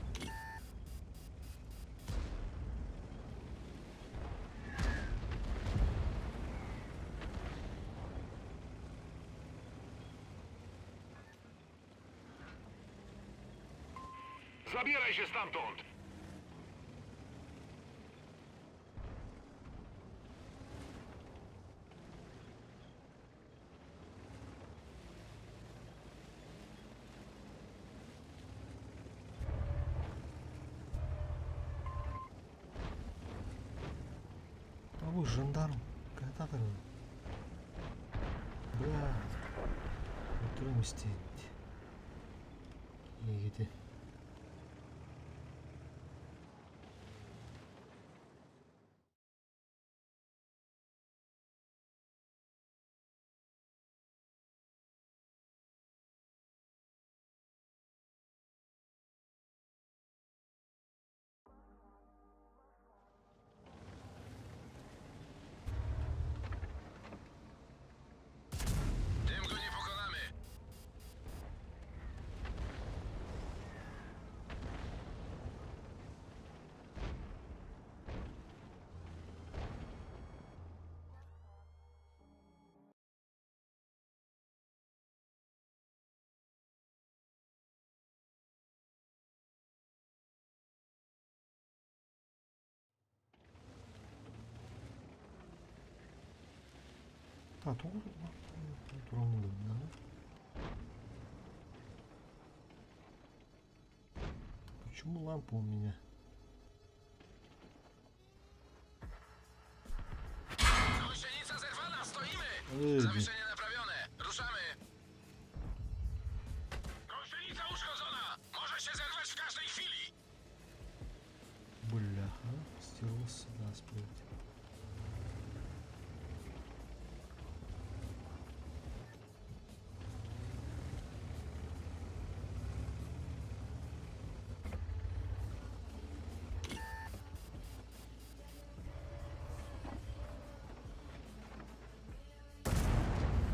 Zabieraj się stamtąd! А вы жандарм, когда Бля. Өтөрөм истейт. Егеде. Tym go nie pokonamy. А, тоҕо турамын да? Почему лампа у меня? Gąsienica zerwana, stoimy! Ej. Zawieszenie naprawione, ruszamy! Gąsienica uszkodzona! Może się zerwać w każdej chwili! Бляха, стервоз сюда сплыть.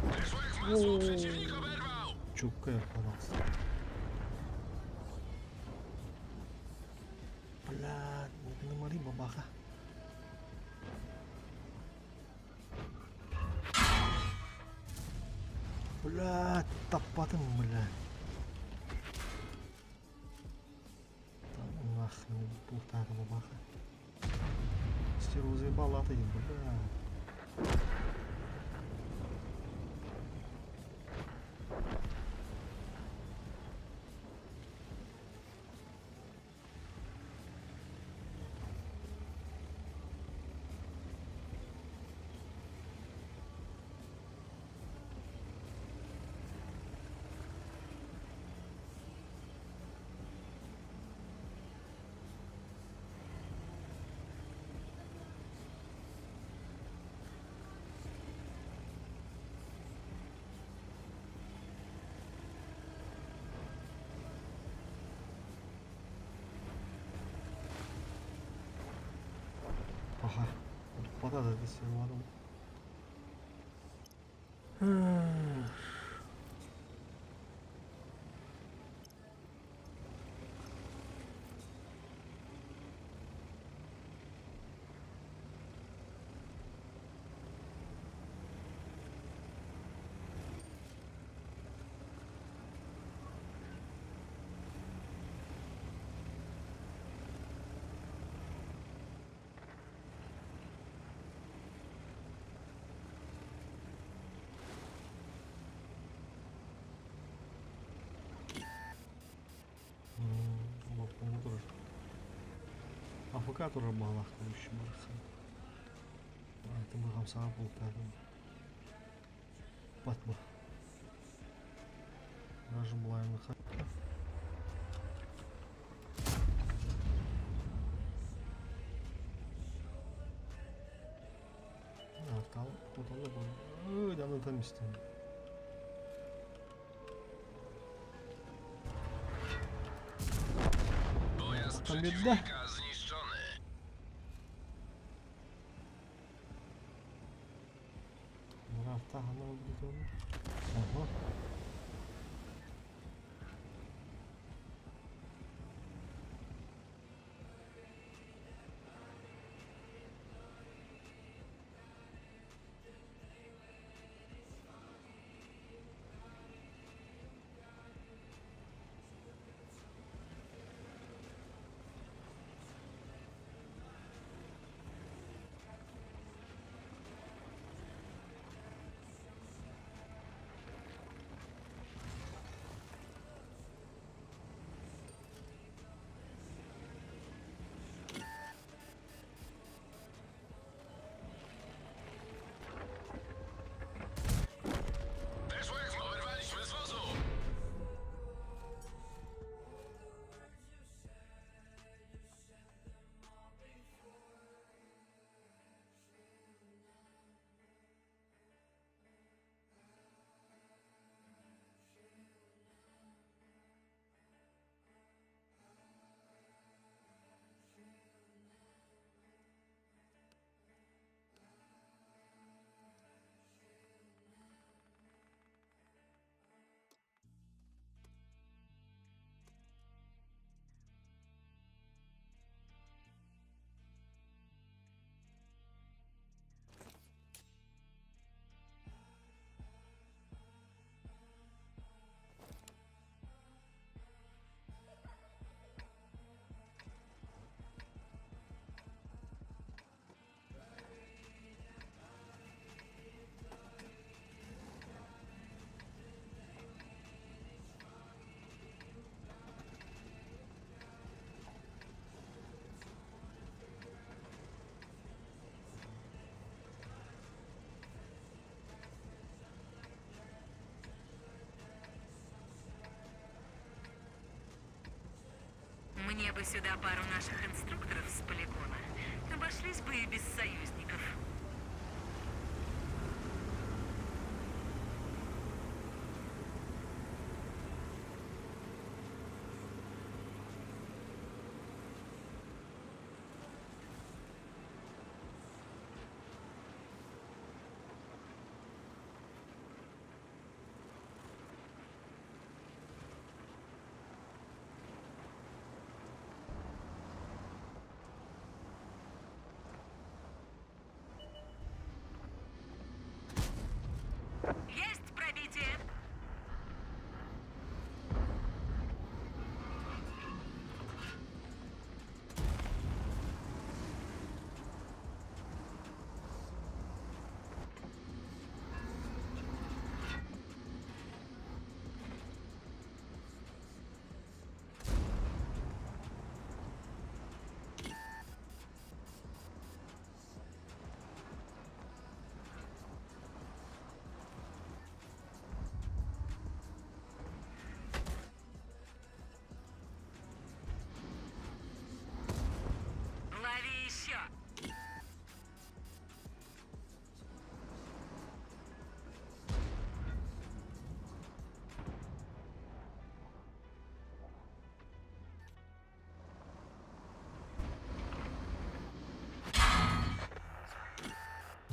Weszło jak w masło, przeciwnik oberwał! Чукая, пожалуйста. Бля, не понимали бабаха. Блядь, таппатым, блядь. Нахрен бултаага бабаха. Стерву заебал ты, бля. Аха, бата да десем адам. Олохтоҥҥо турар. АФК турар баҕалаахтар үчү барахсан. Тымыр хамсаҕа бултаатым. Батма. Даже булайын. Ой, да ну там истин. Pojazd Tam biedne. przeciwnika zniszczony. Ага. Weszło jak w oberwaliśmy z wozu! Мне бы сюда пару наших инструкторов с полигона. Обошлись бы и без союзников.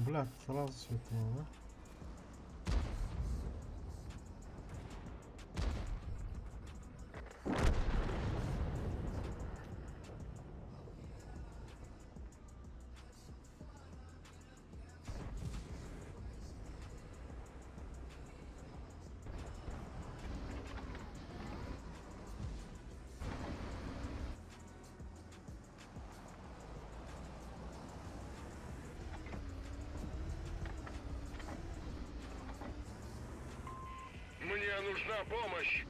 Бля, сразу светло, да? Мне нужна помощь!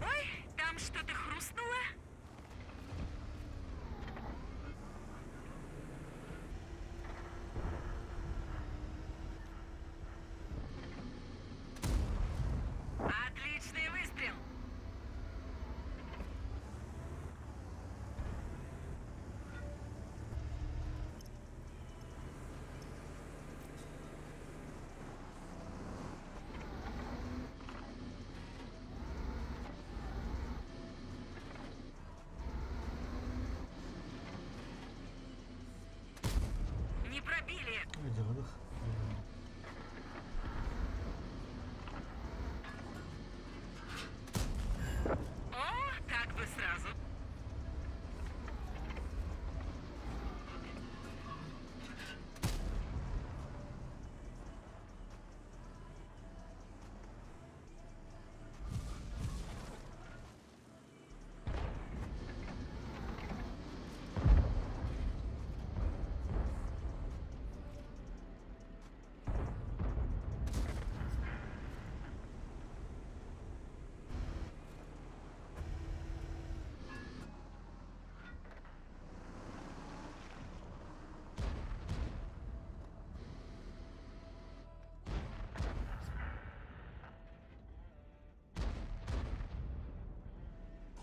Ой, там что-то хрустнуло. Отличный выстрел! Не пробили! Дьаҕадах. О, так бы сразу.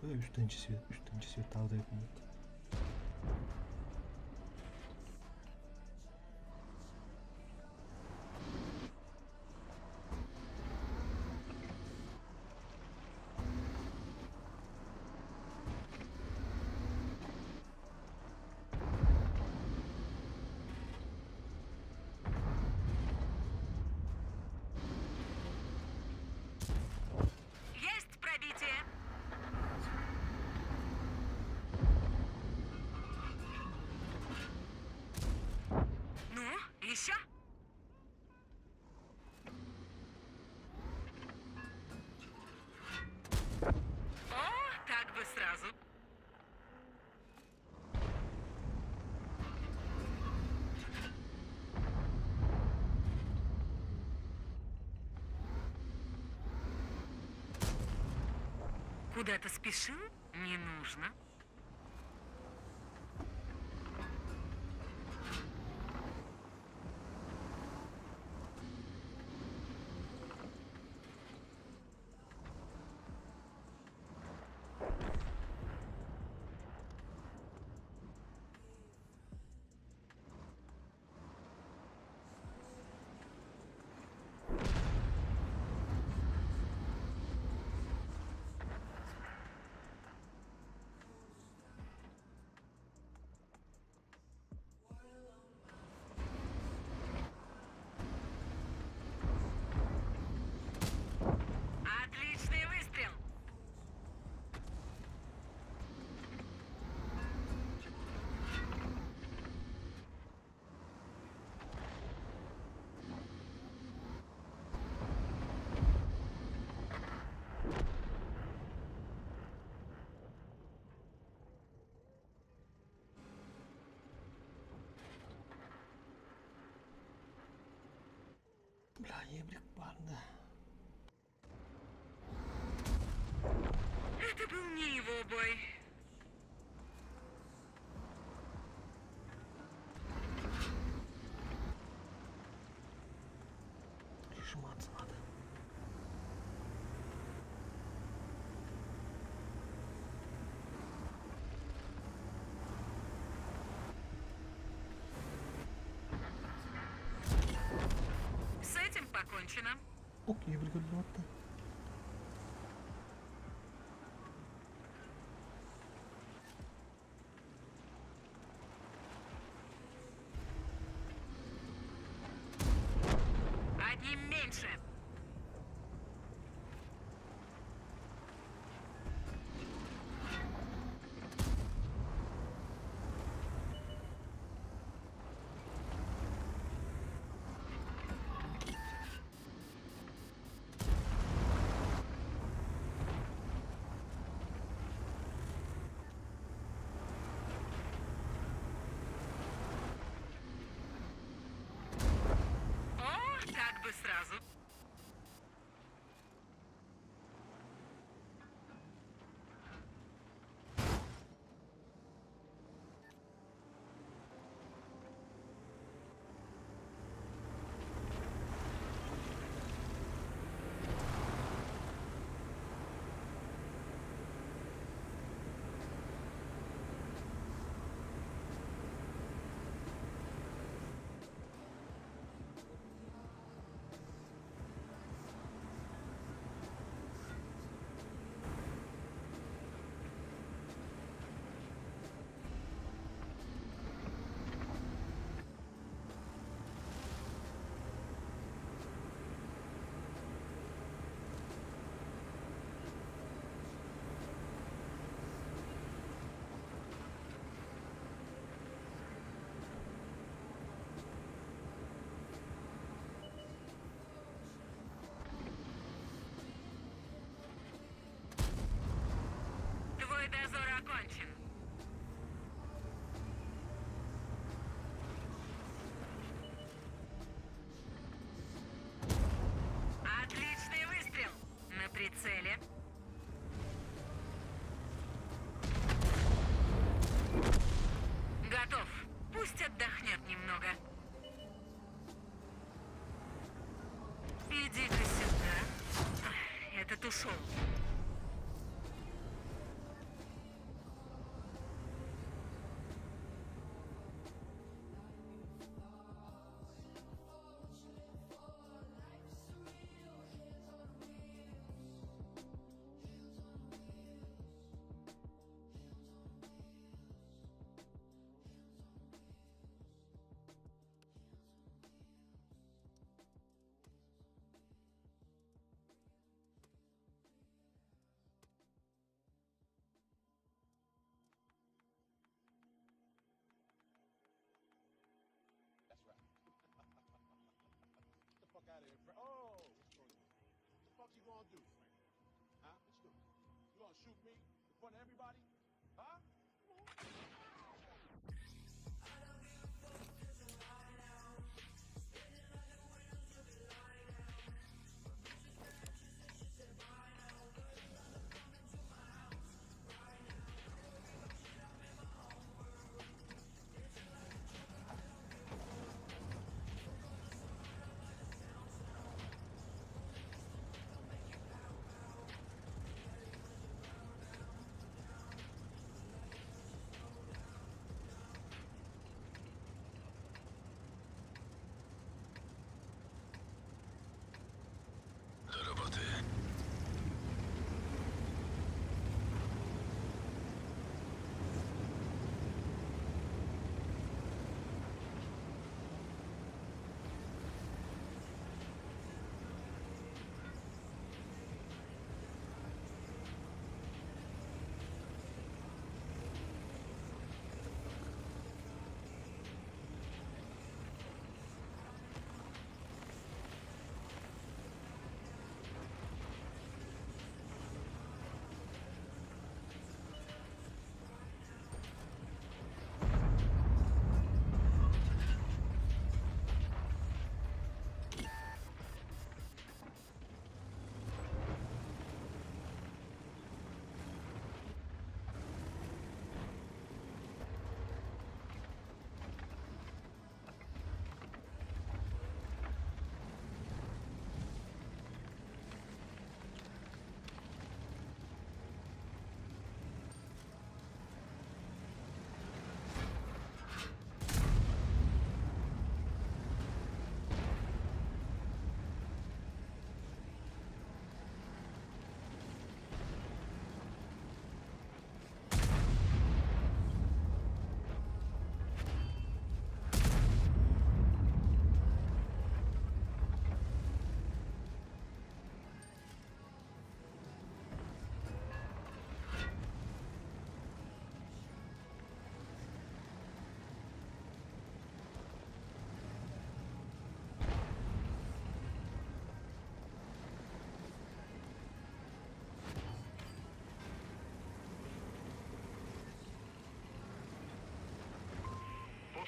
Хуя үстэнчи свет, үстэнчи свет таалдайт. Есть пробитие! Ну, еще? О, так бы сразу. Куда-то спешил? Не нужно. Отличный выстрел! Бля, ебрик банда. Это был не его бой. Прижиматься надо. Закончено. Ок, я прикольно. Одним меньше. О, так бы сразу. Твой дозор окончен. Отличный выстрел! На прицеле. Готов. Пусть отдохнет немного. Иди-ка сюда. Ах, этот ушел. That's right. Get the fuck out of here, Frank. Oh, what's going on? What the fuck you gonna do, Frank? Huh? What you gonna do? You gonna shoot me in front of everybody? Huh?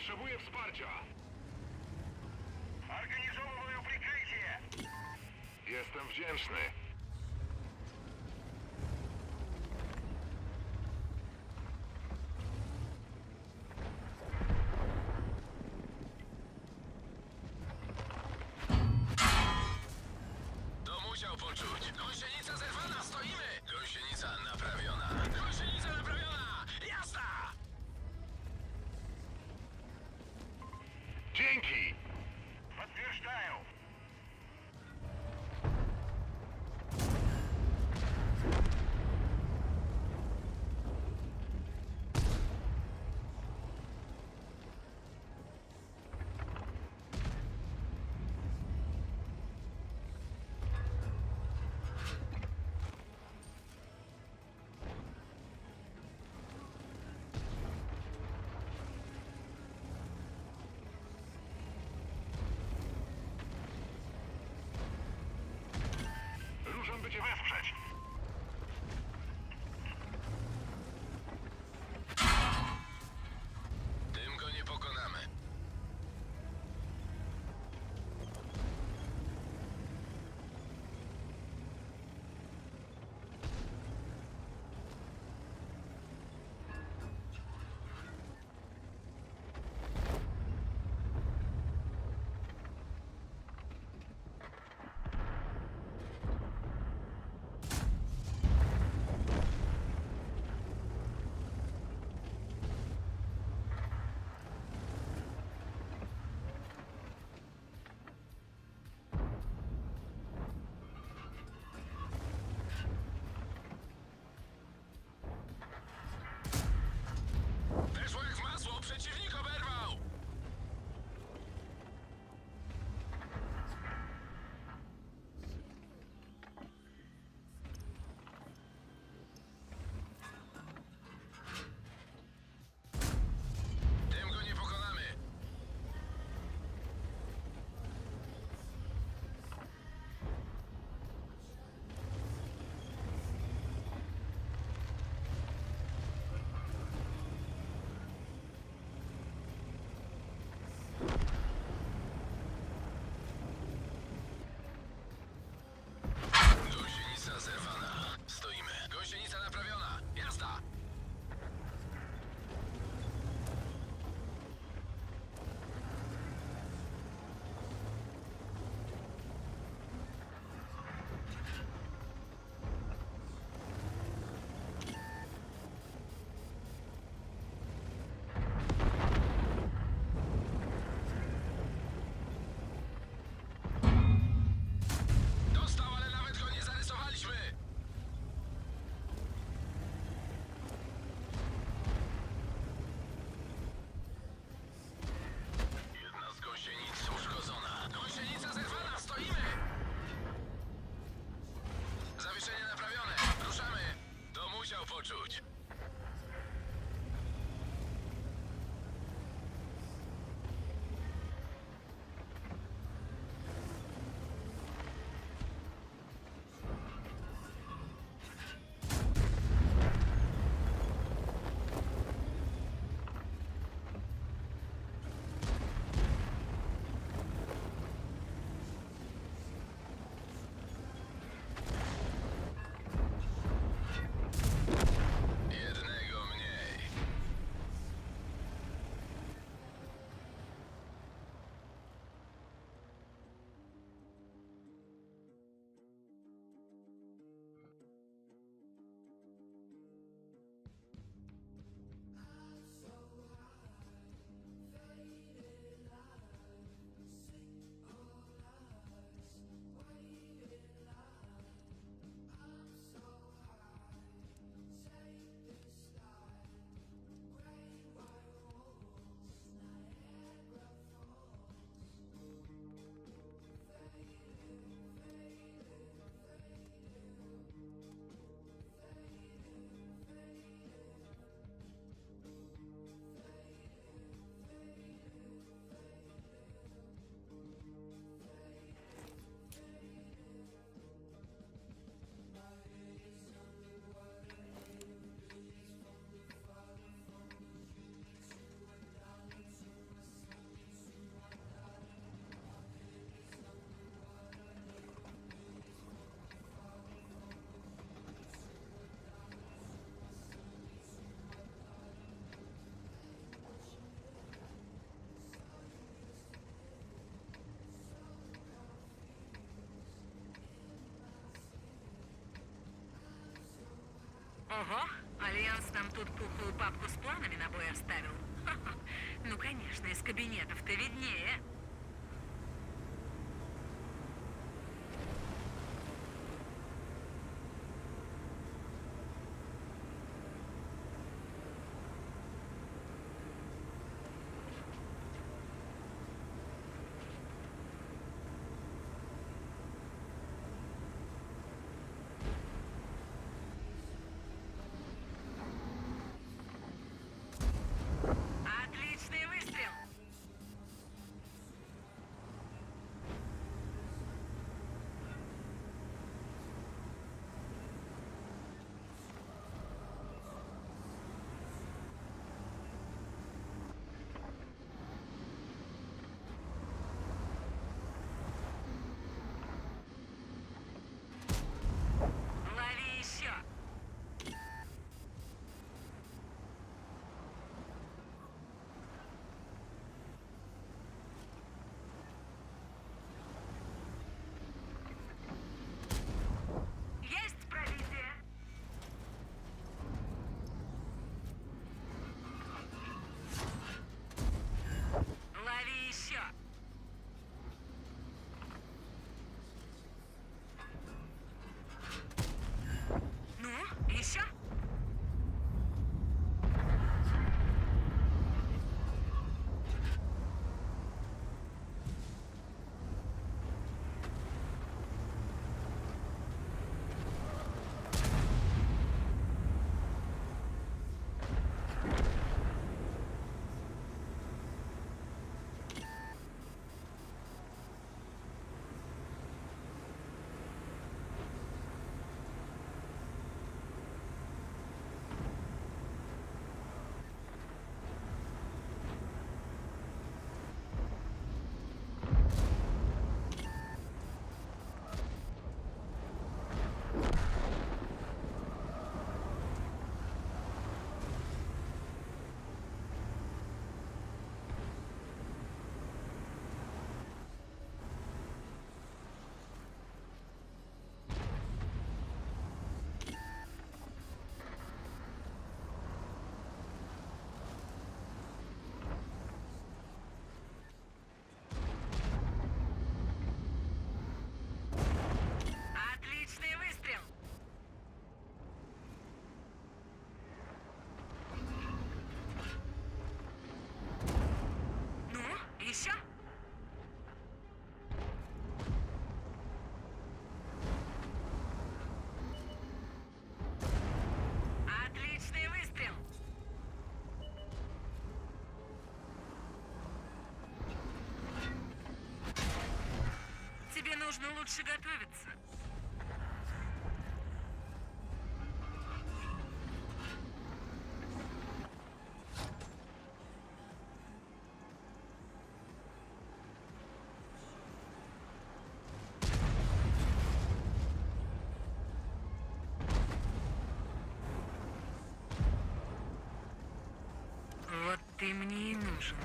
Potrzebuję wsparcia. Организовываю прикрытие. Jestem wdzięczny. To musiał poczuć. Gąsienica zerwana, stoimy! Gąsienica naprawiona. Gąsienica naprawiona! Jazda! Dzięki! Подтверждаю. Ого, Альянс нам тут пухлую папку с планами на бой оставил. Ха-ха. Ну, конечно, из кабинетов-то виднее. Отличный выстрел! Лови еще! Есть пробитие! Лови еще! Ну, еще? Отличный выстрел! Ну, еще? Отличный выстрел! Тебе нужно лучше готовиться. Вот ты мне и нужен.